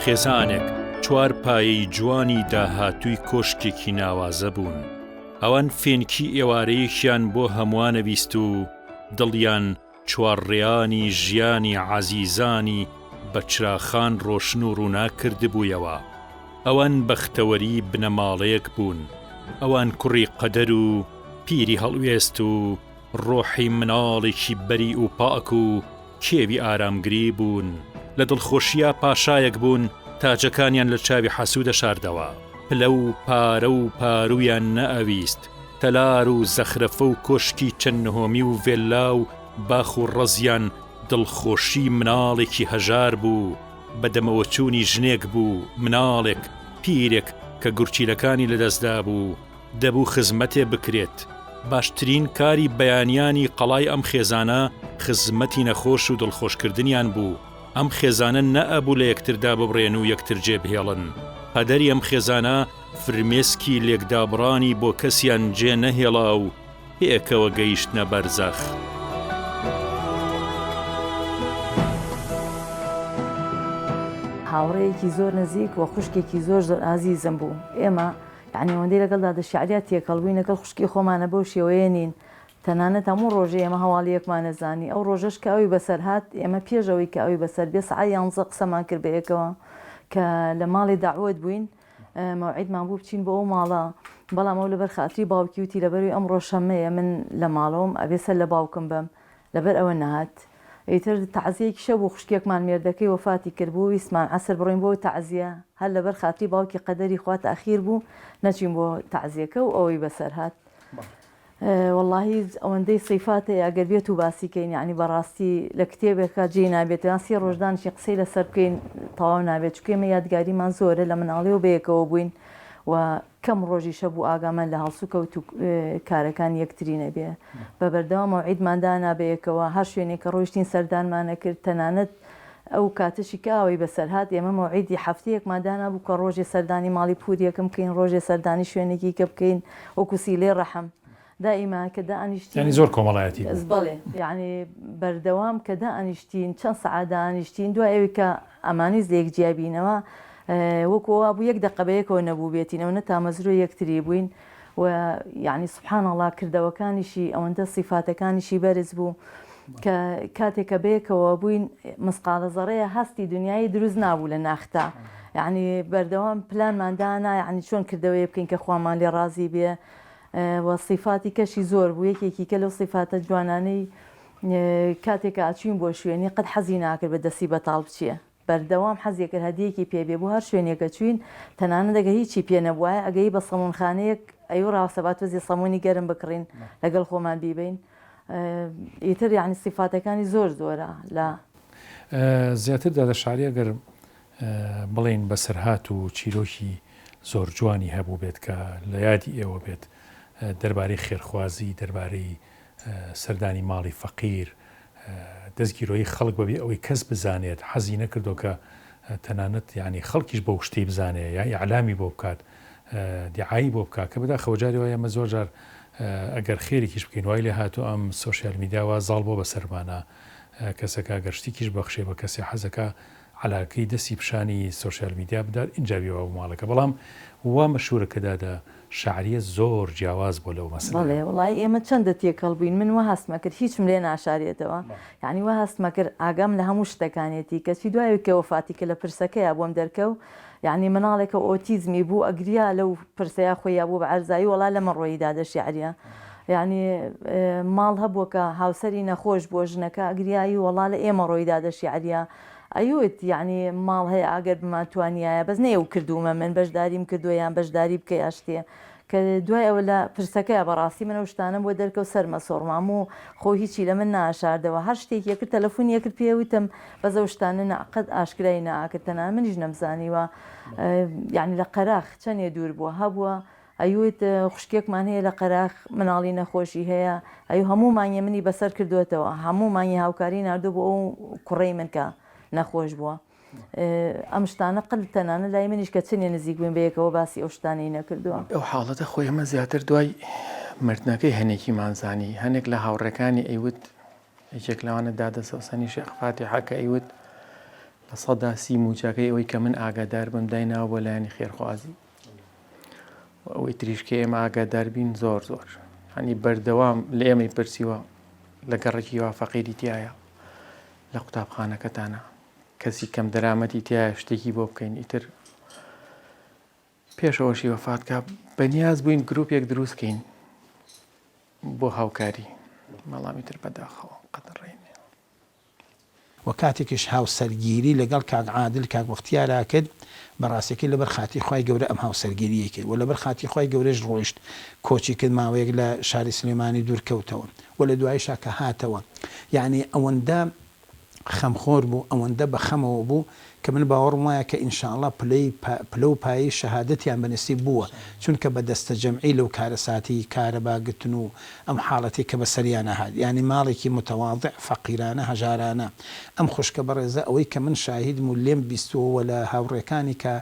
خێزانێک چوار پایەی جوانی داهاتووی کۆشکێکی ناوازە بوون. ئەوان فێنکی ئێوارەیەکیان بۆ هەمووان ئەویست و دڵیان چوارڕێیانی ژیانی عەزیزانی بە چراخان ڕۆشن و ڕووناک کردبوویەوە. ئەوان بەختەوەری بنەماڵەیەک بوون. ئەوان کوڕی قەدەر و پیری هەڵوێست و ڕۆحی مناڵێکی بەریئ و پاک و کێوی ئارامگری بوون. لە دڵخۆشییا پاشایەک بوون تاجەکانیان لە چاوی حەسوو دەشاردەوە. پلە و پارە و پاروویان نەئەویست. تەلار و زەخرەفە و کۆشکی چەند نهۆمی و ڤێللا و باخ و ڕەزیان دڵخۆشی مناڵێکی هەژار بوو، بە دەمەوەچوونی ژنێک بوو، مناڵێک، پیرێک کە گورچیلەکانی لەدەست دابوو، دەبوو خزمەتێ بکرێت. باشترین کاری بەیانیانی قەڵای ئەم خێزانە خزمەتی نەخۆش و دڵخۆشکردنیان بوو. ئەم خێزانە نەئەبوو لە یەکتر داببڕێن و یەکتر جێ بهێڵن. قەدەری ئەم خێزانە فرمێسکی لێکدابڕانی بۆ کەسیان جێ نەهێڵا و پێکەوە گەیشتنە بەرزەخ. هاوڕێیەکی زۆر نزیک و خوشکێکی زۆر زۆر ئازیزم بوو. ئێمە یەعنی ئەوەندەی لەگەڵ دادە شەعریا تێکەڵ بووین لەگەڵ خوشکی خۆمانە بەو شێوەیە نین. تەنانەت هەموو ڕۆژێ ئێمە هەواڵی یەکمان ئەزانی. ئەو ڕۆژەش کە ئەوی بەسەر هات ئێمە پێش ئەوەی کە ئەوی بەسەر بێ سەعات یانزە قسەمان کرد بەیەکەوە کە لە ماڵێ دەعوەت بووین. مەوعیدمان بوو بچین بۆ ئەو ماڵە، بەڵام ئەو لەبەر خاتری باوکی وتی لەبەروی ئەمڕۆ شەممەیە من لە ماڵەوەم ئەبێ سەر لە باوکم بەم، لەبەر ئەوە نەهات. ئیتر تەعزیەیەکیش هەبوو خوشکێکمان مێردەکەی وەفاتی کردبوو ویستمان عەسر بڕۆین بۆ تەعزیە، هەر لەبەر خاتری باوکی قەدەری خوا تاخیر بوو نەچوین بۆ تەعزیەکە و ئەوەی بەسەر هات. وەڵاهی ئەوەندەی سیفات هەیە ئەگەر بێت و باسی کەین یانی بەڕاستی لە کتێبێکا جێی نابێتەوە یان سێ ڕۆژ دانیشین قسەی لەسەر بکەین تەواو نابێت چونکە ئێمە یادگاریمان زۆرە لە مناڵیەوە بەیەکەوە بووین و کەم ڕۆژیشە بوو ئاگامان لە هەڵسوکەوت و کارەکانی یەکتری نەبێ بە بەردەوام مەوعیدمان دانا بەیەکەوە هەر شوێنێک کە ڕۆیشتین سەردانمان ئەکرد تەنانەت ئەو کاتەشی کە ئاوەی بەسەر هات ئێمە مەوعیدی هەفتەیەکمان دانابوو کە ڕۆژێ سەردانی ماڵی پوریەکم بکەین ڕۆژێ سەردانی شوێنێکی کە بکەین وەکو سیلەی ڕەحم دائیما کە دائەنیشتین یانی زۆر کۆمەڵایەتی بوو. بەڵێ یانی بەردەوام کە دائەنیشتین چەند سەعات دائەنیشتین دوای ئەوی کە ئەمانویست لە یەک جیا بینەوە وەکو وا بوو یەک دەقە بەیەکەوە نەبووبێتین ئەونە تامەزرۆی یەکتری بووین و یانی سبحان اللە کردەوەکانیشی ئەوەندە سیفاتەکانیشی بەرز بوو کە کاتێک کە بەیەکەوە بووین مسقالە زەڕەیە هەستی دنیایی دروست نابوو لە ناختا یعنی بەردەوام پلانمان دانا یعنی چۆن کردەوەیە بکەین کە خوامان لێ ڕازی بێ و سیفاتی کەشی زۆر بوو یەکێکی کە لەو سیفاتە جوانانەی کاتێک کە ئەچوین بۆ شوێنی قەت حەزی ناکرد بە دەستی بەتاڵ بچێ بەردەوام حەزی ئەکرد هەدیەیەکی پێ بێ بۆ هەر شوێنێک ئەچوین تەنانەت ئەگەر هیچی پێ نەبوایە ئەگەی بە سەمونخانەیەک ئەیو ڕاستە با تۆزێ سەمونی گەرم بکڕین لەگەڵ خۆمان بیبەین ئیتر یانی سیفاتەکانی زۆر زۆرە لە. زیاتر دادە شاری ئەگەر بڵێین بەسەرهات و چیرۆکی زۆر جوانی هەبووبێت کە لە یادی ئێوە بێت دەربارەی خێرخوازی دەربارەی. سەردانی ماڵی فەقیر، دەستگیرۆیی خەڵک بەبێ ئەوەی کەس بزانێت، حەزی نەکردووە کە تەنانەت یانی خەڵکیش بەو شتەی بزانێ یا ئیعلامی بۆ بکات، دیعایی بۆ بکات، کە بەداخەوە جاری وایە ئێمە زۆر جار ئەگەر خێرێکیش بکەین وای لێ هاتووە ئەم سۆشیال میدیا وا زاڵ بووە بەسەرمانا، کەسەکە ئەگەر شتێکیش بەخشێ بە کەسێ حەزەکا عەلاکەی دەستی پیشانی سۆشیال میدیا بدات ئینجا بیبا بۆ ماڵەکە بەڵام وا مەشهورە کە دادە شەعریە زۆر جیاواز بوە لەو مەسەلەیە. بەڵێ وەڵایی ئێمە چەندە تێکەڵ بووین من وا هەستم ئەکرد هیچم لێ ناشارێتەوە یانی وا هەستم ئەکرد ئاگام لە هەموو شتەکانێتی کەچی دوای کە وەفاتی کرد لە پرسەکەیا بۆم دەرکەو یانی مناڵێکە ئۆتیزمی بوو ئەگریا لەو پرسەیا خۆیا بوو بە عەرزایی وەڵا لەمە ڕۆیی دادە شیعریە یانی ماڵ هەبووە کە هاوسەری نەخۆش بووە ژنەکە ئەگریایی وەڵا لە ئێمە ڕۆی دادە شیعریە ئەیوت یانی ماڵ هەیە ئاگەر بمانتوانیایە بەس نەیەو کردوومە من بەشداریم کردووە یان بەشداری بکە یا شتێ کە دوای ئەوە لە پرسەکەیا بەڕاستی من ئەو شتانەم بۆ دەرکەوت سەرمە سوڕمام و خۆ هیچی لە من ناشاردەوە هەر شتێکی ئەکرد تەلەفونی ئەکرد پێ وتم بەس ئەو شتانە نا قەت ئاشکرای ناکرد تەنانەت منیش نەمزانیوە یانی لە قەراخ چەنێ دوور بووە هەبووە ئەیوت خوشکێکمان هەیە لە قەراخ مناڵی نەخۆشی هەیە ئەیو هەموو مانگێ منی بەسەر کردوێتەوە هەموو مانگی هاوکاری ناردوو بۆ ئەو کوڕەی من کە نەخۆش بووە ئەم شتانە قل تەنانە لای منیش کە چنێ نزیک بووین بەیەکەوە باسی ئەو شتانەی نەکردووە. ئەو حاڵەتە خۆی ئەمە زیاتر دوای مردنەکەی هەنێکیمان زانی هەنێک لە هاوڕێکانی ئەیوت یەکێک لەوانە دادە سەوسەنی شێخ فاتیحە کە ئەیوت 30% موچەکەی ئەوەی کە من ئاگادار بم دایناوە بۆ لایەنی خێرخوازی و ئەوەی تریش کە ئێمە ئاگادار بین زۆر زۆر هەنی بەردەوام لە ئێمەی پرسیوە لە گەڕێکی وا فەقیری تایە لە قوتابخانەکەتانە کەسی کەم دەرامەتی تایە شتێکی بۆ بکەین ئیتر پێشەوەشی وەفات کا بەنیاز بووین گروپێک دروست کەین بۆ هاوکاری بەڵام ئیتر بەداخەوە قەدر ڕێی نییە. وە کاتێکیش هاوسەرگیری لەگەڵ کاک عادل کاک بەختیارا کرد بەڕاستەکەی لەبەر خاتری خوای گەورە ئەم هاوسەرگیریەی کرد وە لەبەر خاتری خوای گەورەش ڕۆیشت کۆچی کرد ماوەیەک لە شاری سلێمانی دوور کەوتەوە وە لە دوایشا کە هاتەوە یانی ئەوەندە خەمخۆر بوو، ئەوەندە بە خەمەوە بوو کە من باوەڕم وایە کە ان شاء اللە پلەی پلە و پایەی شەهادەتیان بە نسیب بووە، چونکە بە دەستەجەمعی لەو کارەساتی کارەبا گرتن و ئەم حاڵەتەی کە بە سەریانا هات، یانی ماڵێکی متواضع فەقیرانە هەژارانە، ئەم خوشکە بەڕێزە ئەوەی کە من شاهیدم و لێم بیستووە و لە هاوڕێکانی کە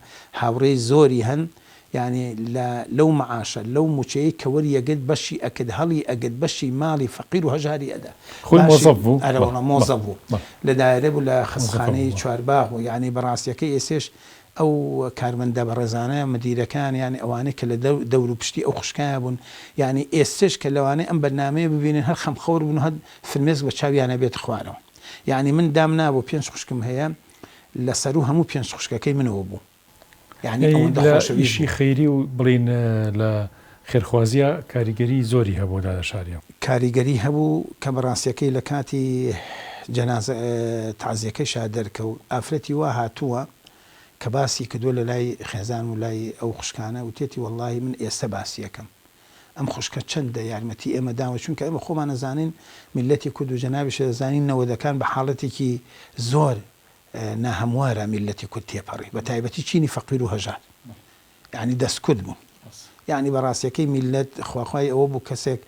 هاوڕێی زۆری هەن یانی لە لەو مەعاشە لەو موچەیەی کە وەری ئەگرت بەشی ئەکرد هەڵی ئەگرت بەشی ماڵی فەقیر و هەژاری ئەدا خۆی باشی مۆزەف بوو؟ ئەرە بەڵێ وەڵا بەڵێ مۆزەف بوو بەڵێ لە دایرە بوو لە مۆزەفە بوو خەستخانەی بەڵێ. چوارباغ بوو یانی بە ڕاستیەکەی ئێسێش ئەو کارمەندە بەڕێزانە مدیرەکان یانی ئەوانەی کە لە دەور و پشتی ئەو خوشکایە بوون یانی ئێستێش کە لەوانەیە ئەم بەرنامەیە ببینن هەر خەمخۆر بن و هەر فرمێسک بە چاویانا بێتە خوارەوە یانی من دامنابوو پێنج خوشکم هەیە لە سەروو هەموو پێنج خوشکەکەی منەوە بوو. یانی ئەی ئەوەندە لە خۆشەویست ئیشی بوو. خەیری و بڵێین لە خێرخوازییا کاریگەری زۆری هەبوو دادە شاریە. کاریگەری هەبوو کە بەڕاستیەکەی لە کاتی جەنازە تەعزیەکەیشا دەرکەوت ئافرەتی وا هاتووە کە باسی کردووە لە لای خێزان و لای ئەو خوشکانە وتێتی وەڵاهی من ئێستە باسی ئەکەم ئەم خوشکە چەندە یارمەتی ئێمە داوە چونکە ئێمە خۆمان ئەزانین میللەتی کورد و جەنابیشت ئەزانین نەوەدەکان بە حاڵەتێکی زۆر ناهەموارە میللەتی کورد تێپەڕی بە تایبەتی چینی فەقیر و هەژار یانی دەست کورت بوون یانی بە ڕاستیەکەی میللەت خواخوای ئەوە بوو کەسێک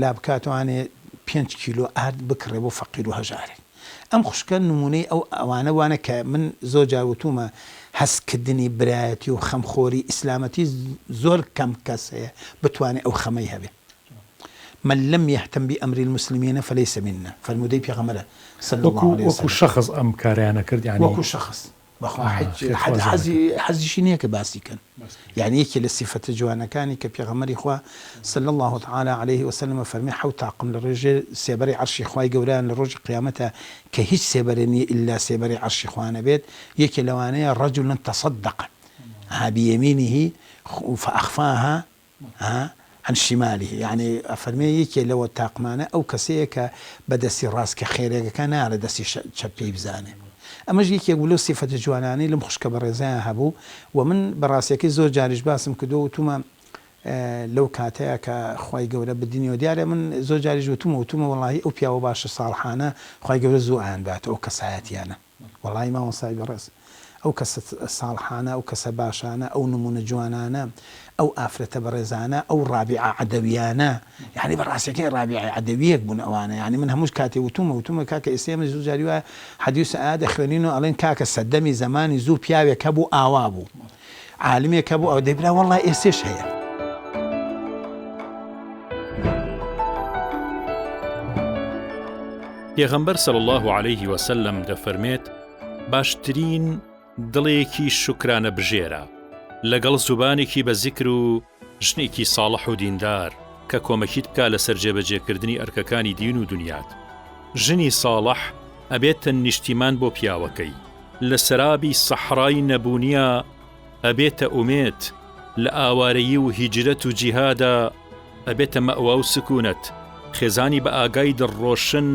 لابکاتوانێ پێنج کیلۆ ئارد بکڕێ بۆ فەقیر و هەژارێک ئەم خوشکە نمونەی ئەو ئەوانە وانە کە من زۆر جار وتومە هەست کردنی برایەتی و خەمخۆری ئیسلامەتی زۆر کەم کەس هەیە بتوانێ ئەو خەمەی هەبێ من لم یهتم بامر المسلمین فلیس منا فەرموودەی پێغەمبەرە صلی اللە وەکو علیە وەکو وسلم. شەخس ئەم کارەیانە کرد یانی وەکو شەخس بەخوا ئا حەج حەج خێرخوازیانە حەزی کرد. حەزیشی نیە کە باسی کەن یانی یەکێ لە سیفەتە جوانەکانی کە پێغەمبەری خوا صلی اللە تعالی علیه وسلم فەرمی حەوت تاقم لە ڕێژێر سێبەری عەرشی خوای گەورەیان لە ڕۆژی قیامەتا کە هیچ سێبەرێ نیە ئیلا سێبەری عەرشی خوا نەبێت یەکێ لەوانەیە رجل تصدق بیمینه فاخفاها ها عن شماله یەعنی ئەفەرمێ یەکێ لەوە تاقمانە ئەو کەسەیە کە بە دەستی ڕاست کە خێرێک ئەکا نایەڵێ دەستی چەپ پێی بزانێ ئەمەش یەکێک بوو لەو سیفەتە جوانانەی لەم خوشکە بەڕێزەیا هەبوو و من بە ڕاستیەکەی زۆر جاریش باسم کردووە وتومە لەو کاتەیا کە خوای گەورە بردنیەوە دیارە من زۆر جاریش وتومە وتومە وەڵاهی ئەو پیاوە باشە ساڵحانە خوای گەورە زوو ئایان باتەوە ئەو کەسایەتیانە. وەڵایی مامۆستای بەڕێز ئەو کەسە ساڵحانە ئەو کەسە باشانە ئەو نمونە جوانانە ئەو ئافرەتە بەڕێزانە ئەو ڕابیعە عەدەویانە یانی بە ڕاستەکەی ڕابیعە عەدەویەک بوون ئەوانە یانی من هەمووش کاتێ وتومە وتومە کاکە ئێستا ئێمە زوو جاری وایە حەدیس و ئایات دەخوێنین و ئەڵێن کاکە سەردەمی زەمانی زوو پیاوێک هەبوو ئاوا بوو عالمێک هەبوو ئەوە دەی برا وەڵڵا ئێستێش هەیە. پێغەمبەر صلی اللە علیه وسلم دەفەرمێت، باشترین دڵێکی شوکرانە بژێرە لەگەڵ زوبانێکی بە زیکر و ژنێکی ساڵح و دیندار کە کۆمەکیت بکا لەسەر جێبەجێکردنی ئەرکەکانی دین و دونیات. ژنی ساڵح ئەبێتە نیشتیمان بۆ پیاوەکەی، لە سەرابی سەحرای نەبوونیا ئەبێتە ئومێد، لە ئاوارەیی و هیجرەت و جیهادا ئەبێتە مەئوا و سکونەت، خێزانی بە ئاگای دڵڕۆشن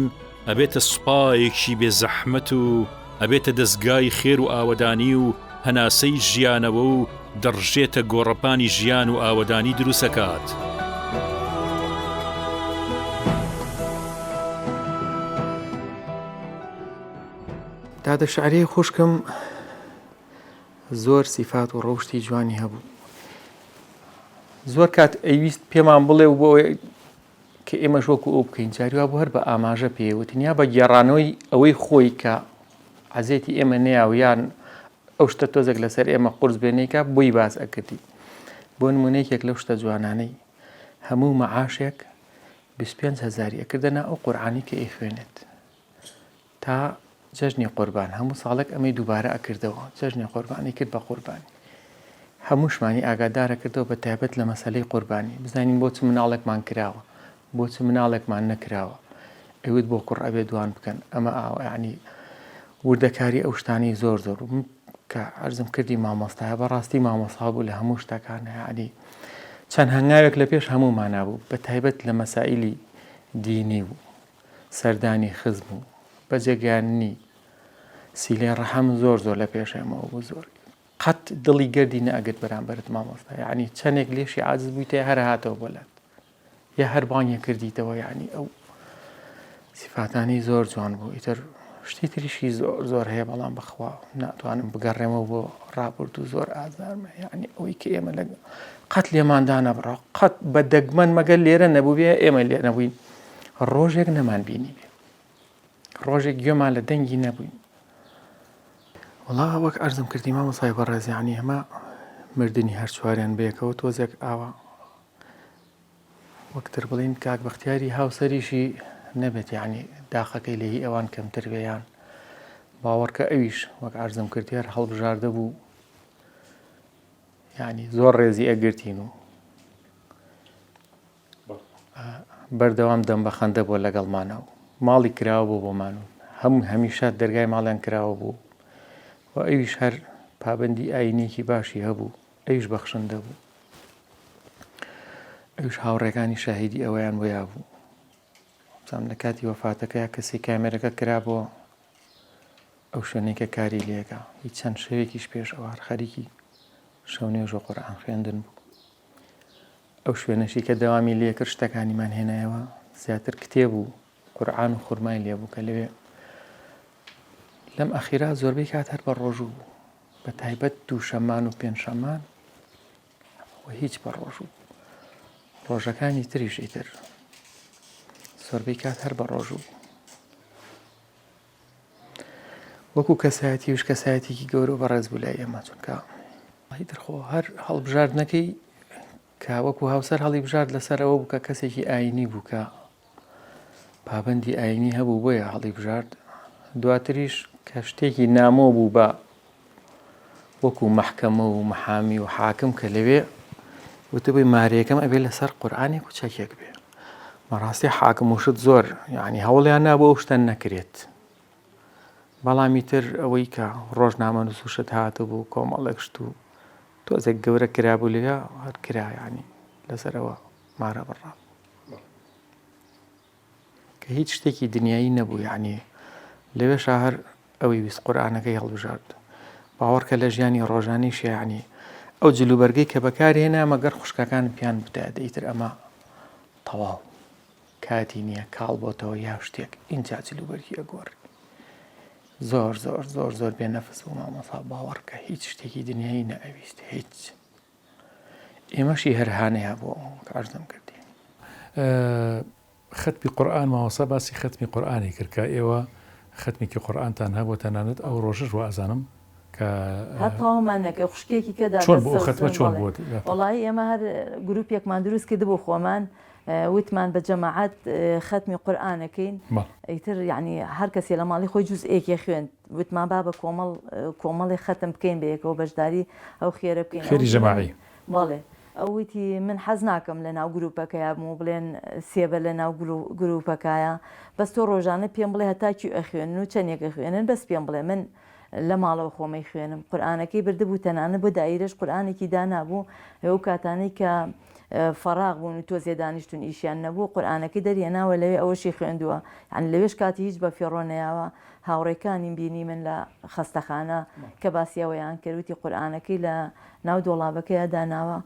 ئەبێتە سوپایەکی بێ زەحمەت و ئەبێتە دەزگای خێر و ئاوەدانی و هەناسەی ژیانەوە و دەڕژێتە گۆڕەپانی ژیان و ئاوەدانی دروستەکات. دادە شعریەی خوشکم زۆر سیفات و ڕەوشتی جوانی هەبوو زۆر کات ئەیویست پێمان بڵێ و بۆ کە ئێمەش وەکو ئەو بکەین جاری وا بوو هەر بە ئاماژە پێی وتین یا بە گێڕانەوەی ئەوەی خۆی کە عەزێتی ئێمە نەیا و یان ئەو شتە تۆزێک لەسەر ئێمە قورس بێ نەیکا بۆی باس ئەکردی بۆ نمونە یەکێک لەو شتە جوانانەی هەموو مەعاشێک 25 هەزاری ئەکردە نا ئەو قورعانی کە ئەیخوێنێت تا جەژنی قوربان هەموو ساڵێک ئەمەی دووبارە ئەکردەوە جەژنی قوربانی کرد بە قوربانی هەمووشمانی ئاگادارە کردەوە بە تایبەت لە مەسەلەی قوربانی بزانین بۆ چ مناڵێکمان کراوە بۆ چ مناڵێکمان نەکراوە ئەوت بۆ کوڕ ئەبێ دوان بکەن ئەمە ئاوە یعنی وردەکاری ئەو شتانی زۆر زۆر کە عەرزم کردی مامۆستایە بەڕاستی مامۆستا بوو لە هەموو شتەکان یعنی چەند هەنگاوێک لە پێش هەموومانا بوو بە تایبەت لە مەسائلی دینی و سەردانی خزم و بەجێگەیاندنی سیلەی ڕەحم زۆر زۆر لە پێش ئێمەوە بوو زۆر قەت دڵی گەردی نەئەگرت بەرامبەرت مامۆستا یعنی چەندێک لێشی عاجز بوویتە هەر هاتەوە بۆ لات یا هەر بانگی کردیتەوە یعنی ئەو سیفاتانی زۆر جوان بوو ئیتر شتی تریشی زۆر زۆر هەیە بەڵام بەخوا ناتوانم بگەڕێمەوە بۆ ڕابردوو زۆر ئازارمە یعنی ئەوەی کە ئێمە لە قەت لێماندا نەبڕا قەت بە دەگمەن مەگەر لێرە نەبوو ئێمە لێ نەبووین ڕۆژێک نەمان بینیبێ ڕۆژێک گوێمان لە دەنگی نەبووین وەڵا وەک ئەرزم کردی مامۆسای بەڕێز یعنی ئەمە مردنی هەر چواریان بەیەکەوە تۆزێک ئاوا وەکتر بڵین کاک بەختیاری هاوسەریشی نەبێت یعنی داخەکەی لە هی ئەوان کەمتر بێیان باوەڕکە ئەویش وەک عەرزم کردی هەر هەڵبژاردە بوو یعنی زۆر ڕێزی ئەگرتین و بەردەوام دەم بە خەندە بووە لەگەڵمانە و ماڵی کراوە بوو بۆمان و هەم هەمیشە دەرگای ماڵیان کراوە بوو و ئەویش هەر پابەندی ئاینێکی باشی هەبوو ئەویش بەخشندە بوو ئەویش هاوڕێکانی شاهیدی ئەوەیان بۆ یابوو بزانم لە کاتی وەفاتەکەیا کەسی کامێرەکە کرا بۆ ئەو شوێنەی کە کاری لێکا هیچ چەند شەوێکیش پێش ئەوە هەر خەریکی شەو نوێژ و قورئان خوێندن بوو ئەو شوێنەشی کە دەوامی لێکرد شتەکانیمان هێنایەوە زیاتر کتێب و قورئان و خورمای لێبوو کە لەوێ لەم ئەخیرا زۆربەی کات هەر بە ڕۆژوو بوو بە تایبەت دووشەمان و پێنجشەمان و هیچ بە ڕۆژوو ڕۆژەکانی تریش ئیتر زۆربەی کات هەر بە ڕۆژوو بوو وەکو کەسایەتی وش کەسایەتێکی گەورە و بەڕێز بوو لای ئێمە چونکە ئیتر خۆ هەر هەڵبژاردنەکەی کە وەکو هاوسەر هەڵی بژارد لەسەر ئەوە بوو کە کەسێکی ئاینی بوو کە پابندی ئاینی هەبوو بۆیە هەڵی بژارد دواتریش کە شتێکی نامۆ بوو بە وەکو مەحکەمە و محامی و حاکم کە لەوێ وتبووی مارەیەکەم ئەبێ لەسەر قورئانێک و چەکێک بێ بەڕاستی حاکم و شت زۆر یعنی هەوڵیان نابوو ئەو شتە نەکرێت بەڵامی تر ئەوەی کە ڕۆژنامە نووسوشت هاتبوو کۆمەڵێک شت و تۆزێک گەورە کرابوو لێ هەر کرا یعنی لەسەر ئەوە مارە بڕا کە هیچ شتێکی دنیایی نەبوو یعنی لەوێشا هەر ئەوەی ویست قورئانەکەی هەڵبژارد باوەڕکە لە ژیانی ڕۆژانیش یعنی ئەو جلوبەرگەی کە بەکارهێنا مەگەر خوشکەکانم پیان بتایە ئیتر ئەمە تەواو کاتی نییە کاڵ بۆتەوە یا شتێک ئینجا جلوبەرگی ئەگۆڕی. زۆر زۆر زۆر زۆر بێ نەفس بوو مامۆسا باوەڕکە هیچ شتێکی دنیایی نەئەویست هیچ ئێمەشی هەر هانەیە بۆ کە عەرزم کردی. خەتمی قورئان مامۆستا باسی خەتمی قورئانی کرد کە ئێوە خەتمێکی قورئانتان هەبوو تەنانەت ئەو ڕۆژەش وا ئەزانم کە هەر تەواومان نەکرد خوشکێکی کە دادە چۆن بوو ئەو سەوسن خەتمە چۆن بەڵێ بوو وەڵایی ئێمە هەر گروپێکمان دروست کردبوو خۆمان وتمان بە جەماعەت خەتمی قورئان ئەکەین بەڵێ. ئیتر یەعنی هەر کەسێ لە ماڵی خۆی جوزئێکی خوێند وتمان با بە کۆمەڵ کۆمەڵێ خەتم بکەین بەیەکەوە بەشداری ئەو خێرە بکەین ئەو خێری وتی من جەماعی. بەڵێ ئەو وتی من حەز ناکەم لە ناو گروپەکەیا بم و بڵێن سێبەر لە ناو گروپەکایە بەس تۆ ڕۆژانە پێم بڵێ هەتا کوێ ئەخوێنن و چەندێک ئەخوێنن بەس پێم بڵێ من لە ماڵەوە خۆم ئەیخوێنم قورئانەکەی بردبوو تەنانەت بۆ دایرەش قورئانێکی دانابوو ئەو کاتانەی کە فەراغ بوون و تۆزێ دانیشتون ئیشیان نەبوو قورئانەکەی دەرهێناوە لەوێ ئەوەشی خوێندووە یانی لەوێش کاتی هیچ بە فێڕۆ نەیاوە هاوڕێکانیم بینی من لە خەستەخانە کە باسی ئەوەیان کرد وتی قورئانەکەی لە ناو دۆڵابەکەیا داناوە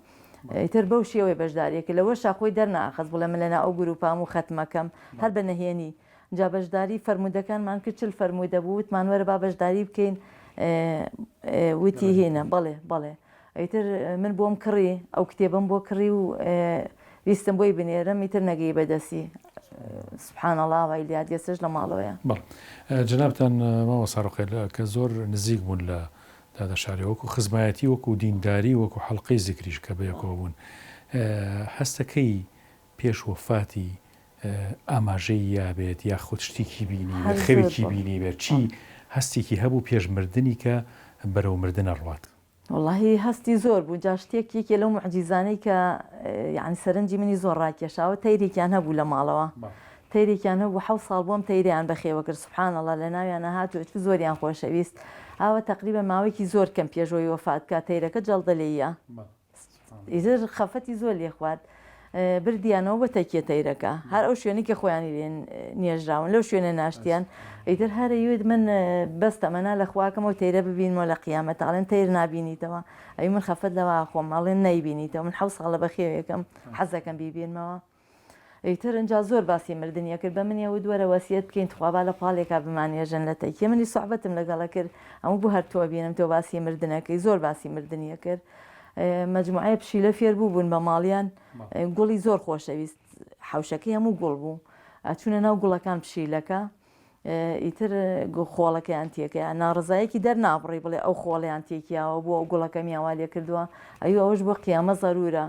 ئیتر بەو شێوەی بەشداریە کرد لەوەشا خۆی دەرناخست بڵێ من لەناو ئەو گروپام و خەتمەکەم هەر بە نەهێنی جا بەشداری فەرموودەکانمان کرد 40 فەرموودە بوو وتمان وەرە با بەشداری بکەین وتی هینە بەڵێ بەڵێ ئیتر من بۆم کڕی ئەو کتێبەم بۆ کڕی و ویستم بۆی بنێرم ئیتر نەگەی بە دەستی سبحان اللە وای لێهات ئێستاش لە ماڵەوەیە. بەڵێ جەنابتان مامۆستا ڕوقیە کە زۆر نزیک بوون لە دادە شارێ وەکو خزمایەتی وەکو دینداری وەکو حەڵقەی زیکریش کە بەیەکەوە بوون هەستەکەی پێش وەفاتی ئاماژەی یابێت یاخود شتێکی بینیبێت خەوێکی بینیبێت چی هەستێکی هەبوو پێش مردنی کە بەرەو مردن ئەڕوات؟ وەڵاهی هەستی زۆر بوو جا شتێک یەکێ لەو موعجیزانەی کە یانی سەرنجی منی زۆر ڕاکێشاوە تەیرێکیان هەبوو لە ماڵەوە تەیرێکیان هەبوو حەو ساڵ بۆم تەیریان بەخێوە کرد سبحان اللە لە ناویانە هات و چوو زۆریان خۆشەویست ئاوە تەقریبا ماوەیەکی زۆر کەم پێشەوەی وەفات کا تەیرەکە جەڵدە لێیە ئیتر خەفەتی زۆر لێ خوارد بردیانەوە بۆ تەکیە تەیرەکە هەر ئەو شوێنەی کە خۆیانی لێ نێژراون لەو شوێنە ناشتیان ئیتر هەرە یوت من بەس تەمەنا لە خواکەم ئەو تەیرە ببینمەوە لە قیامەت ئەڵێن تەیر نابینیتەوە ئەی من خەفەت لەوە خۆم ئەڵێن نەیبینیتەوە من حەو ساڵە بەخێوێکم حەزەکەم بیبینمەوە ئیتر ئینجا زۆر باسی مردنی ئەکرد بە منی ئەوت وەرە وەسیەت بکەین تخوا با لە پاڵێکا بمانێژن لە تەکیە منی سوعبەتم لەگەڵ ئەکرد ئەموو بۆ هەر تۆ ئەبینم تۆ باسی مردن ئەکەی زۆر باسی مردنی ئەکرد مەجموعەیە پشیلە فێر بوو بوون بە ماڵیان گوڵی زۆر خۆشەویست حەوشەکەی هەموو گوڵ بوو ئەچوونە ناو گوڵەکان پشیلەکە ئیتر خۆڵەکەیان تێکەیان ناڕزایەکی دەرنابڕی بڵێ ئەو خۆڵیان تێکیاوە بۆ ئەو گوڵەکەمیان وا لێ کردووە ئەی ئەوەش بۆ قیامە زەرورە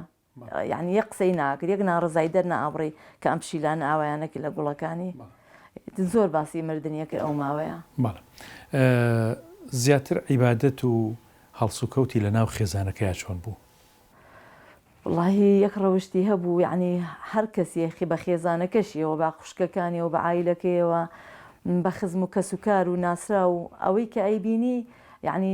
یەعنی یەک قسەی ناکرد یەک ناڕەزایی دەرنائەبڕی کە ئەم پشیلانە ئاوایانە کرد لە گوڵەکانی زۆر باسی مردنی ئەکرد ئەو ماوەیە. بەڵێ زیاتر عیبادەت و هەڵسوکەوتی لە ناو خێزانەکەیا چۆن بوو؟ وەڵاهی یەک ڕەوشتی هەبوو یەعنی هەر کەسێ بە خێزانەکەشیەوە بە خوشکەکانیەوە بە عایلەکەیەوە بە خزم و کەسوکار و ناسراو ئەوەی کە ئەیبینی یەعنی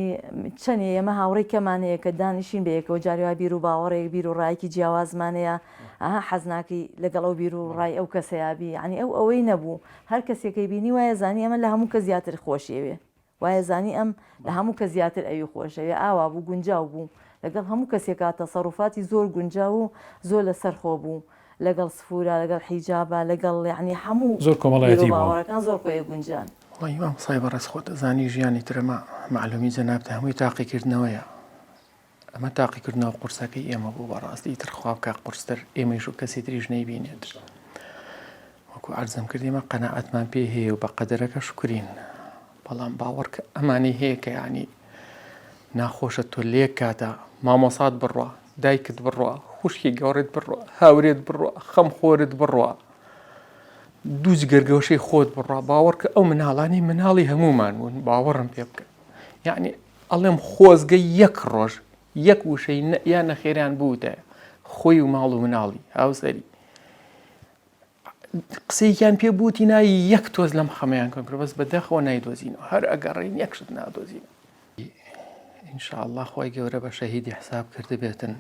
چەنێ ئێمە هاوڕێی کەمان هەیە کە دانیشین بەیەکەوە جاری وا بیر و باوەڕێک بیر و ڕایەکی جیاوازمان هەیە ئەها حەز ناکەی لەگەڵ ئەو بیر و ڕای ئەو کەسەیا بی یەعنی ئەو ئەوەی نەبوو هەر کەسێکەی بینی وایە زانی ئەمە لە هەموو کەس زیاتر خۆشی ئەوێ وایە زانی ئەم لە هەموو کەس زیاتر ئەوی خۆشەوێ ئاوا بوو گونجاو بوو لەگەڵ هەموو کەسێکا تەسەروفاتی زۆر گونجاو و زۆر لەسەر خۆ بوو لەگەڵ سفورا لەگەڵ حیجابا لەگەڵ یەعنی هەموو زۆر بیر کۆمەڵایەتی و بوو. باوەڕەکان زۆر خۆی گونجان. وەڵاهی مامۆستای بەڕێز خۆت ئەزانی ژیانی ترەمە مەعلومی جەنابتە هەمووی تاقیکردنەوەیە ئەمە تاقیکردنەوە قورسەکەی ئێمە بوو بەڕاستی ئیتر خوا بکا قورستر ئێمەیش و کەسی تریش نەیبینێت وەکو عەرزم کرد ئێمە قەناعەتمان پێ هەیە و بە قەدەرەکە شوکرین بەڵام باوەڕکە ئەمانەی هەیە کە یعنی ناخۆشە تۆ لێک کاتە مامۆسات بڕوا دایکت بڕوا خوشکی گەوڕێت بڕوا هاورێت بڕوا خەمخۆرت بڕوا دوو جگەرگۆشەی خۆت بڕوا باوەڕکە ئەو مناڵانی مناڵی هەمومان بوون باوەڕم پێ بکە یعنی ئەڵێم خۆزگە یەک ڕۆژ یەک وشەی یا نەخێریان بوتە خۆی و ماڵ و مناڵی هاوسەری قسەیەکیان پێ بوتی نا یەک تۆز لەم خەمەیان کەم کرد بەس بەداخەوە نایدۆزینەوە هەر ئەگەڕین یەک شت نادۆزینەوە ان شاء الله خوای گەورە بە شەهیدی حساب کردبێتن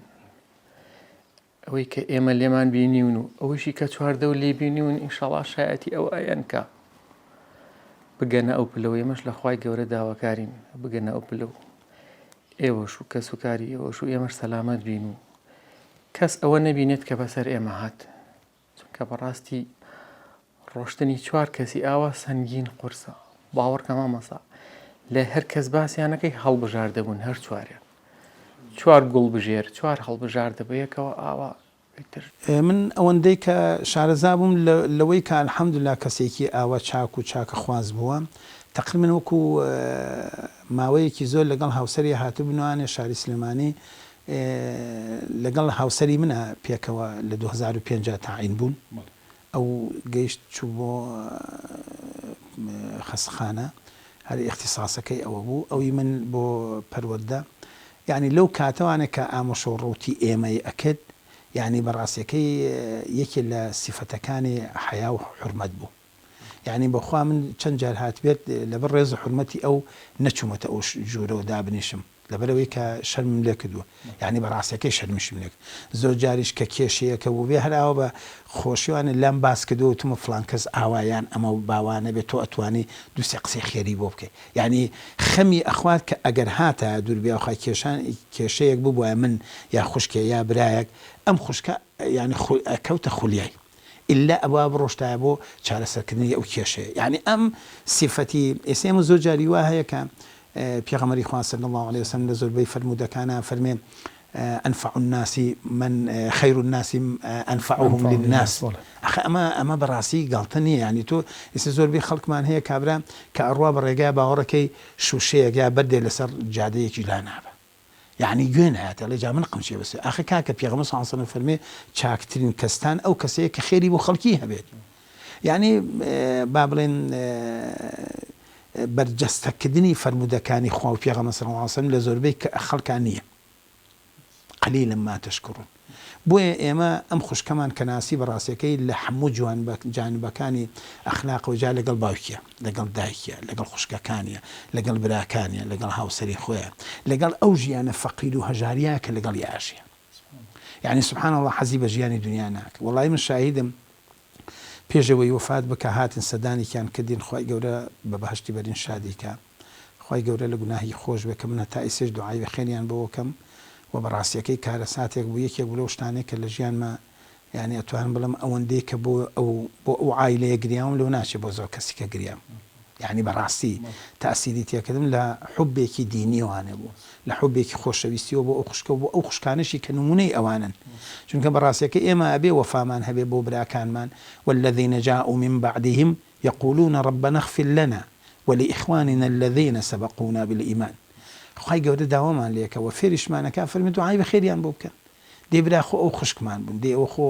ئەوەی کە ئێمە لێمان بینیون و ئەوەشی کە چواردەور لێ بینیون ئینشاڵا شایەتی ئەو ئەیەن کە بگەنە ئەو پلەوە ئێمەش لە خوای گەورە داواکارین بگەنە ئەو پلە و ئێوەش و کەسوکاری ئێوەش و ئێمەش سەلامەت بین و کەس ئەوە نەبینێت کە بەسەر ئێمە هات چونکە بەڕاستی ڕۆشتنی چوار کەسی ئاوا سەنگین قورسە. باوەڕکە مامۆستا لە هەر کەس باسیانەکەی هەڵبژاردە بوون هەر چواریان چوار گوڵبژێر چوار هەڵبژاردە بەیەکەوە ئاوا ئیتر. من ئەوەندەی کە شارەزا بووم لەوەی کە الحمدللە کەسێکی ئاوا چاک و چاکەخواز بووە تەقریبەن وەکو ماوەیەکی زۆر لەگەڵ هاوسەری هاتبنوانێ شاری سلێمانی لەگەڵ هاوسەری منە پێکەوە لە 2005 تاعین بوون ئەو گەیشت چوو بۆ خەستەخانە هەر ئیختیساسەکەی ئەوە بوو ئەوی من بۆ پەروەردە یانی لەو کاتەوانە کە ئامۆشە و ڕووتی ئێمەی ئەکرد یانی بە ڕاستیەکەی یەکێ لە سیفەتەکانی حەیا و حورمەت بوو یانی بەخوا من چەند جار هاتبێت لەبەر ڕێز و حورمەتی ئەو نەچوومەتە ئەو ژوورەوە دابنیشم لەبەرئەوەی کە شەرمم لێ کردووە یانی بە ڕاستیەکەی شەرمیشم لێ کرد زۆر جاریش کە کێشەیەکە بووبێ هەر ئاوا بە خۆشیوانە لام باس کردووە وتومە فڵان کەس ئاوا یان ئەمە با وا نەبێ تۆ ئەتوانی دوو سێ قسەی خێری بۆ بکەی یانی خەمی ئەخوارد کە ئەگەر هاتایە دوور بێ ئەوخا کێشان کێشەیەک ببوایە من یا خوشکێ یا برایەک ئەم خوشکە یانی خو ئەکەوتە خولیای ئیلا ئەبوا بڕۆشتایە بۆ چارەسەرکردنی ئەو کێشەیە یانی ئەم سیفەتی ئێستا ئێمە زۆر جاری وا هەیە کە پێغەمبەری خوا صلی اللە علیە وسلم لە زۆربەی فەرموودەکانا فەرمێ انفع الناس من خیر الناس انفعهم للناس ئەخە ئەمە ئەمە بەڕاستی گاڵتە نییە یانی تۆ ئێستا زۆربەی خەڵکمان هەیە کابرا کە ئەڕوا بە ڕێگای باوەڕەکەی شوشەیەک یا بەردێ لەسەر جادەیەکی لا نابە یەعنی گوێ نایەتێ ئەڵێ جا من قمچیە بەسێ ئاخر کاکە پێغەمبەر صلی اللە علیە وسلم فەرمێ چاکترین کەستان ئەو کەسەیە کە خێری بۆ خەڵکی هەبێت یەعنی با بڵێن بەرجەستەکردنی فەرموودەکانی خوا و پێغەمبەر صلی اللە علیە وسلم لە زۆربەی خەڵکان نییە قلیلا ما تشکرون بۆیە ئێمە ئەم خوشکەمان کە ناسی بە ڕاستیەکەی لە حەموو جوان جانبەکانی ئەخلاقەوە جا لەگەڵ باوکیە لەگەڵ دایکیە لەگەڵ خوشکەکانیە لەگەڵ براکانیە لەگەڵ هاوسەری خۆیە لەگەڵ ئەو ژیانە فەقیر و هەژاریە کە لەگەڵیا ئەژیە یانی سبحان اللە حەزی بە ژیانی دنیا ناکە وەڵایی من شاهیدم پێش ئەوەی وەفات بکا هاتن سەردانێکیان کردین خوای گەورە بە بەهەشتی بەرین شادی کا خوای گەورە لە گوناهی خۆش بێ کە من هەتا ئیسێش دوعای بەخێریان بۆ ئەکەم وە بەڕاستیەکەی کارەساتێک بوو یەکێک بوو لەو شتانەی کە لە ژیانما یانی ئەتوانم بڵێم ئەوەندەی کە بۆ ئەو بۆ ئەو عایلەیە گریاوم لەو ناچێ بۆ زۆر کەسی کە گریام یانی بەڕاستی تاسیری تێکردم لە حوبێکی دینیەوانێ بوو لە حوبێکی خۆشەویستیەوە بۆ ئەو خوشکە و بۆ ئەو خوشکانەشی کە نمونەی ئەوانن چونکە بەڕاستیەکەی ئێمە ئەبێ وەفامان هەبێ بۆ براکانمان والذین جاءوا من بعدهم یقولون ربنا اغفر لنا ولإخواننا الذین سبقونا بالایمان خوای گەورە داوامان لێکە وە فێریشمان ئەکا فەرمی دوعای بەخێریان بۆ بکەن دەی برا خۆ ئەو خوشکمان بوون دەی ئەوە خۆ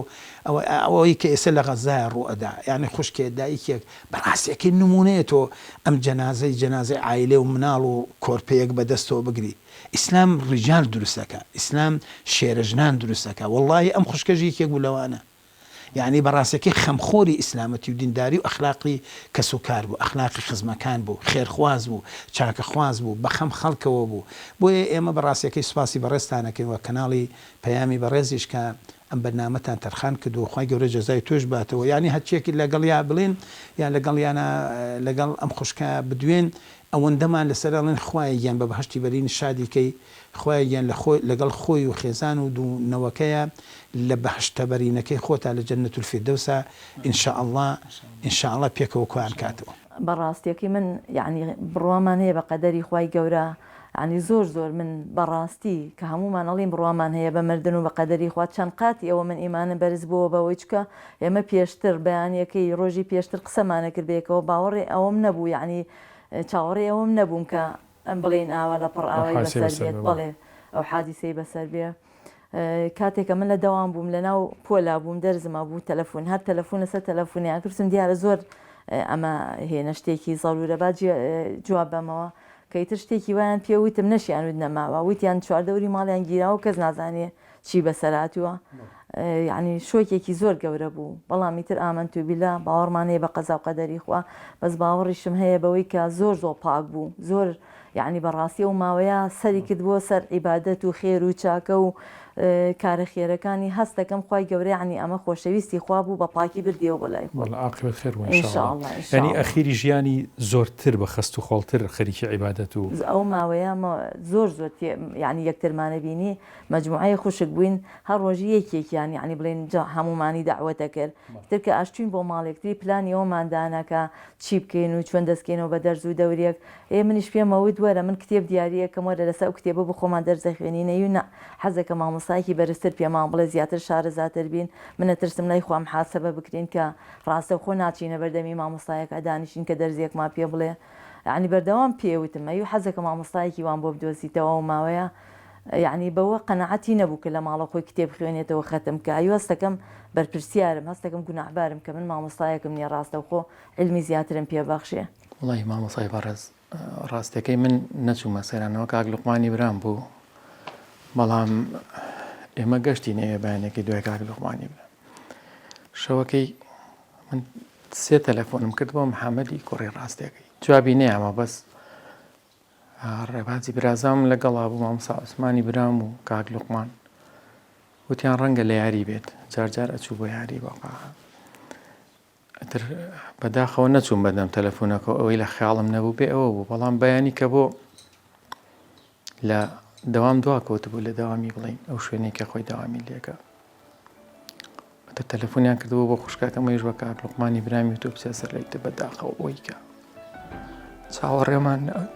ئەوە ئەوەی کە ئێستا لە غەزایە ڕوو ئەدا یانی خوشکێ دایکێک بەڕاستیەکەی نمونەیە تۆ ئەم جەنازەی جەنازەی عایلێ و مناڵ و کۆرپەیەک بە دەستەوە بگری ئیسلام ڕیجال دروست ئەکا ئیسلام شێرە ژنان دروست ئەکا وەڵاهی ئەم خوشکەش یەکێک بوو لەوانە یەعنی بەڕاستەکەی خەمخۆری ئیسلامەتی و دینداری و ئەخلاقی کەس و کار بوو، ئەخلاقی خزمەکان بوو، خێرخواز بوو، چاکەخواز بوو، بەخەم خەڵکەوە بوو. بۆیە ئێمە بەڕاستەکەی سوپاسی بەڕێزتان ئەکەین و کەناڵی پەیامی بەڕێزیش کە ئەم بەرنامەتان تەرخان کردووە خوای گەورە جەزای تۆش باتەوە یەعنی هەرچیەک لەگەڵیا بڵێن یان لەگەڵیانا لەگەڵ ئەم خوشکە بدوێن ئەوەندەمان لەسەر ئەڵێن خوایە گیان بە بەهەشتی بەرین شادی کەی خوایە گیان لە خۆی لەگەڵ خۆی و خێزان و دوو نەوەکەیا لە بەهەشتە بەرینەکەی خۆتا لە جنە الفردوسا ان شاء اللە ان شاء اللە پێکەوە کۆیان کاتەوە. بە ڕاستیەکەی من یەعنی بڕوامان هەیە بە قەدەری خوای گەورە یەعنی زۆر زۆر من بە ڕاستی کە هەموومان ئەڵێین بڕوامان هەیە بە مردن و بە قەدەری خوا چەند قاتی ئەوە من ئیمانم بەرز بۆوە بەوەی چونکە ئێمە پێشتر بەیانیەکەی ڕۆژی پێشتر قسەمانەکرد بەیەکەوە باوەڕێ ئەوەم نەبوو یەعنی چاوەڕێی ئەوەم نەبووم کە بڵێین ئاوا لە پڕ ئاوای بەسەر بێت بەڵێ ئەو حادیسەی بەسەر بێ کاتێکە من لە دەوام بووم لە ناو پۆلا بووم دەرزما بوو تەلەفۆن هەر تەلەفۆن لەسەر تەلەفۆنیان کردم دیارە زۆر ئەمە هێنە شتێکی زەرورە با جواب بەمەوە کە ئیتر شتێکی وایان پێ وتم نەشیان وت نەماوە وتیان چواردەوری ماڵیان گیراوە کەس نازانێ چی بەسەر هاتووە یعنی شۆکێکی زۆر گەورە بوو بەڵام ئیتر ئامنت و بیلا باوەڕمان هەیە بە قەزا و قەدەری خوا بەس باوەڕیشم هەیە بەوەی کە زۆر زۆر پاک بوو زۆر یعنی بەڕاستی ئەو ماوەیە سەری کرد بۆ سەر عیبادەت و خێر و چاکە و. کارە خێرەکانی هەست دەکەم خوای گەورە یەعنی ئەمە خۆشەویستی خوا بوو بە پاکی بردیەوە بۆ لای خۆی. وەڵا عاقبەت خێر بوو ان شاء ان شاء اللە یانی ئەخیری ژیانی زۆرتر بە خەست و خۆڵتر خەریکی عیبادەت و. ئەو ماوەیە زۆر زۆر تێ یەعنی یەکترمانە بینی مەجموعەیە خوشک بووین هەر ڕۆژی یەکێکیان یەعنی بڵێین هەموومانی دەعوەت ئەکرد ئیتر کە ئەشچوین بۆ ماڵ یەکتری پلانی ئەوەمان دانا کە چی بکەین و چۆن دەست کەینەوە بە دەرس و دەوریەک ئێ منیش پێم ئەوت وەرە من کتێب دیاری ئەکەم وەرە لەسەر ئەو کتێبە بۆ خۆمان دەرس ئەخوێنین ئەیوت نا حەزەکەم مامۆستایەکی بەرزتر پێمان بڵێ زیاتر شارەزاتر بین من ئەترسم لای خوا محاسەبە بکرێین کە ڕاستەوخۆ ناچینە بەردەمی مامۆستایەکا دانیشین کە دەرزێکمان پێ بڵێ یەعنی بەردەوام پێ وتم ئەیوو حەزەکەم مامۆستایەکی وام بۆ بدۆزیتەوە ئەو ماوەیە یەعنی بەوە قەناعەتی نەبوو کە لە ماڵەوە خۆی کتێب بخوێنێتەوە خەتم بکا ئەیوو هەستەکەم بەرپرسیارم هەستەکەم گوناحبارم کە من مامۆستایەکم نیە ڕاستەوخۆ عیلمی زیاترم پێ بەخشێ. وەڵاهی مامۆستای بەڕێز ڕاستەکەی من نەچوومە سەیرانەوە کاک لوقمانی برام بوو بەڵام ئێمە گەشتی نەوێ بەیانەکەی دوای کاک لوقمانی برام شەوەکەی من سێ تەلەفۆنم کرد بۆ محەممەدی کوڕی ڕاستەکەی جوابی نەیامە بەس ڕێبازی برازام لەگەڵا بوو مامۆستا عوسمانی برام و کاک لوقمان وتیان ڕەنگە لە یاری بێت جارجار ئەچوو بۆ یاری بۆ قاعە ئیتر بەداخەوە نەچووم بەدەم تەلەفۆنەکە ئەوەی لە خەیاڵم نەبوو بێ ئەوە بوو بەڵام بەیانی کە بۆ لە دەوام دوا کەوتبوو لە دەوامی بڵین ئەو شوێنەی کە خۆی دەوامی لێکە ئەتە تەلەفۆنیان کردەوە بۆ خوشکاکەم ئەویش بە کاک لوقمانی برامی تۆ بچێ سەر لای تە بەداخەوە ئەوەی کە چاوەڕێمان ناک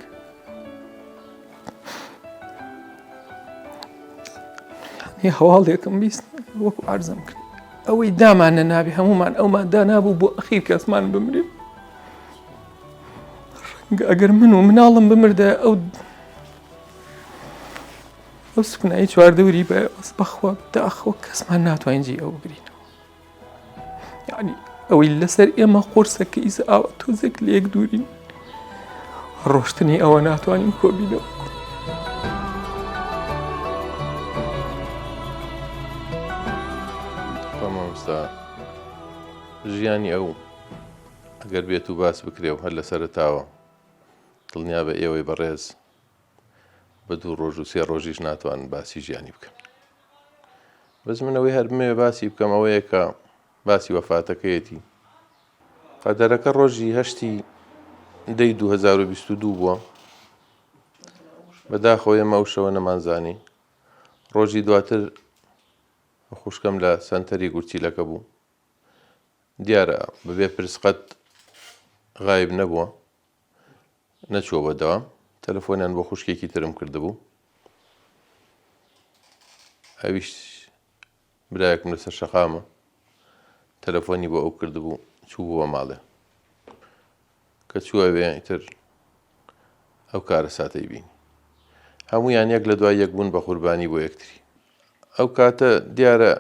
هەواڵێکم بیست وەکو ئارزم کرد ئەوەی دامانە نابێ هەمومان ئەومان دانابوو بۆ ئەخیر کەسمان بمرێ ڕەنگە ئەگەر من و مناڵم بمردە ئەو ئەو سوکنایی چواردەوری بە بەس بەخوا داخەوە کەسمان ناتوانین جێی ئەو بگرینەوە یعنی ئەوەی لەسەر ئێمە قورسە کە ئیسە ئاوا تۆزێک لە یەک دوورین ڕۆشتنی ئەوە ناتوانین کۆبینەوە. مامۆستا ژیانی ئەو ئەگەر بێت و باس بکرێ و هەر لە سەرەتاوە دڵنیابە ئێوەی بەڕێز بە دوو ڕۆژ و سێ ڕۆژیش ناتوانن باسی ژیانی بکەن بەس من ئەوەی هەر بمەوێ باسی بکەم ئەوەیە کە باسی وەفاتەکەیەتی قەدەرەکە ڕۆژی هەشتی دەی 2022 بووە بەداخەوە ئێمە ئەو شەوە نەمانزانی ڕۆژی دواتر خوشکەم لە سەنتەری گورچیلەکە بوو دیارە بەبێ پرس قەت غایب نەبووە نەچووە بۆ دەوام تەلەفۆنیان بۆ خوشکێکی ترم کردبوو ئەویش برایەکم لەسەر شەقامە تەلەفۆنی بۆ ئەو کردبوو چوو بووە ماڵێ کە چووە وێ ئیتر ئەو کارەساتەی بینی هەمویان یەک لە دوای یەک بوون بە قوربانی بۆ یەکتری ئەو کاتە دیارە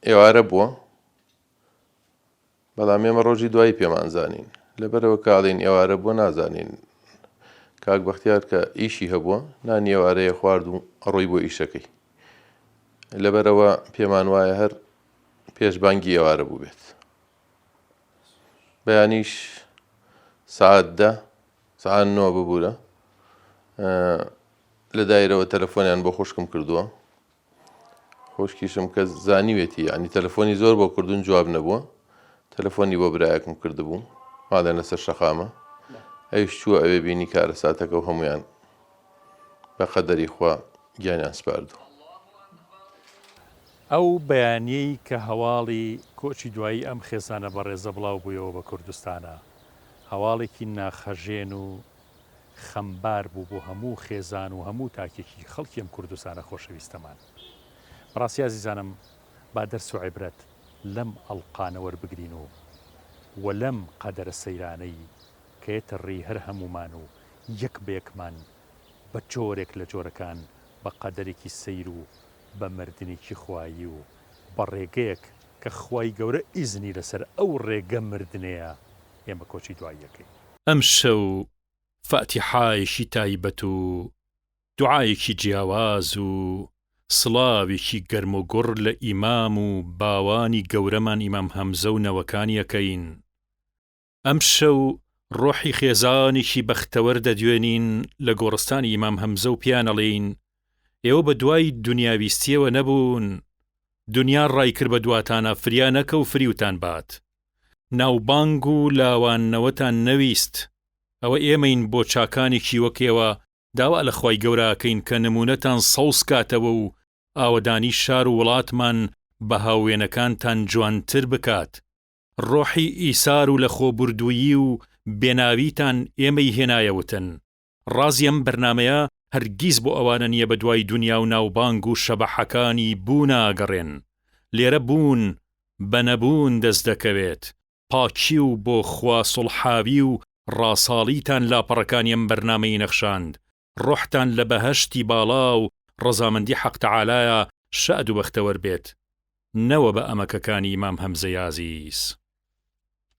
ئێوارە بووە بەڵام ئێمە ڕۆژی دوایی پێمان زانین لەبەرەوە کە ئەڵێین ئێوارە بووە نازانین کاک بەختیار کە ئیشی هەبووە نانی ئێوارەیە خوارد و ڕۆی بۆ ئیشەکەی لەبەرەوە پێمان وایە هەر پێش بانگی ئێوارە بوو بێت بەیانیش سعات دە سعات نۆ ببوورە لە دایرەوە تەلەفۆنیان بۆ خوشکم کردووە خوشکیشم کە زانیوێتی یعنی تەلەفۆنی زۆر بۆ کردوون جواب نەبووە تەلەفۆنی بۆ برایەکم کردبوو ماڵیان لەسەر شەقامە ئەویش چووە ئەوێ بینی کارەساتەکە و هەمویان بە قەدەری خوا گیانیان سپاردووە. ئەو بەیانیەی کە هەواڵی کۆچی دوایی ئەم خێزانە بەڕێزە بڵاو بوویەوە بە کوردستانا هەواڵێکی ناخهەژێن و خەمبار بوو بۆ هەموو خێزان و هەموو تاکێکی خەڵکی ئەم کوردستانە خۆشەویستەمان. بەڕاستی ئازیزانم با دەرس و عیبرەت لەم ئەڵقانە وەربگرین و وە لەم قەدەرە سەیرانەی کە یەتە ڕێی هەر هەموومان و یەک بە یەکمان بە جۆرێک لە جۆرەکان بە قەدەرێکی سەیر و بە مردنێکی خوایی و بە ڕێگەیەک کە خوای گەورە ئیزنی لەسەر ئەو ڕێگە مردنەیە ئێمە کۆچی دوایی ئەکەین. ئەمشەو فاتیحایەکی تایبەت و دوعایەکی جیاواز و سڵاوێکی گەرموگوڕ لە ئیمام و باوانی گەورەمان ئیمام هەمزە و نەوەکانی ئەکەین. ئەمشەو ڕۆحی خێزانێکی بەختەوەر دەدوێنین لە گۆڕستانی ئیمام هەمزە و پێیان ئەڵێین. ئێوە بە دوای دونیاویستیەوە نەبوون، دونیا ڕایکرد بە دواتانا فریا نەکەو فریوتان بات. ناوبانگ و لاواندنەوەتان نەویست. ئەوە ئێمەین بۆ چاکانێکی وەک ئێوە داوا لە خوای گەورە ئەکەین کە نمونەتان سەوز کاتەوە و ئاوەدانی شار و وڵاتمان بە هاووێنەکانتان جوانتر بکات. ڕۆحی ئیسار و لەخۆبوردوویی و بێناویتان ئێمەی هێنایە وتن. ڕازی ئەم بەرنامەیە هەرگیز بۆ ئەوانە نییە بەدوای دونیا و ناوبانگ و شەبەحەکانی بوونا ئەگەڕێن. لێرە بوون بە نەبوون دەست دەکەوێت. پاکی و بۆ خوا سوڵحاوی و ڕاساڵیتان لاپەڕەکانی ئەم بەرنامەی نەخشاند. ڕۆحتان لە بەهەشتی باڵا و ڕەزامەندی حەق تەعالایا شاد و بەختەوەر بێت. نەوە بە ئەمەکەکانی مام هەمزەی ئازیز.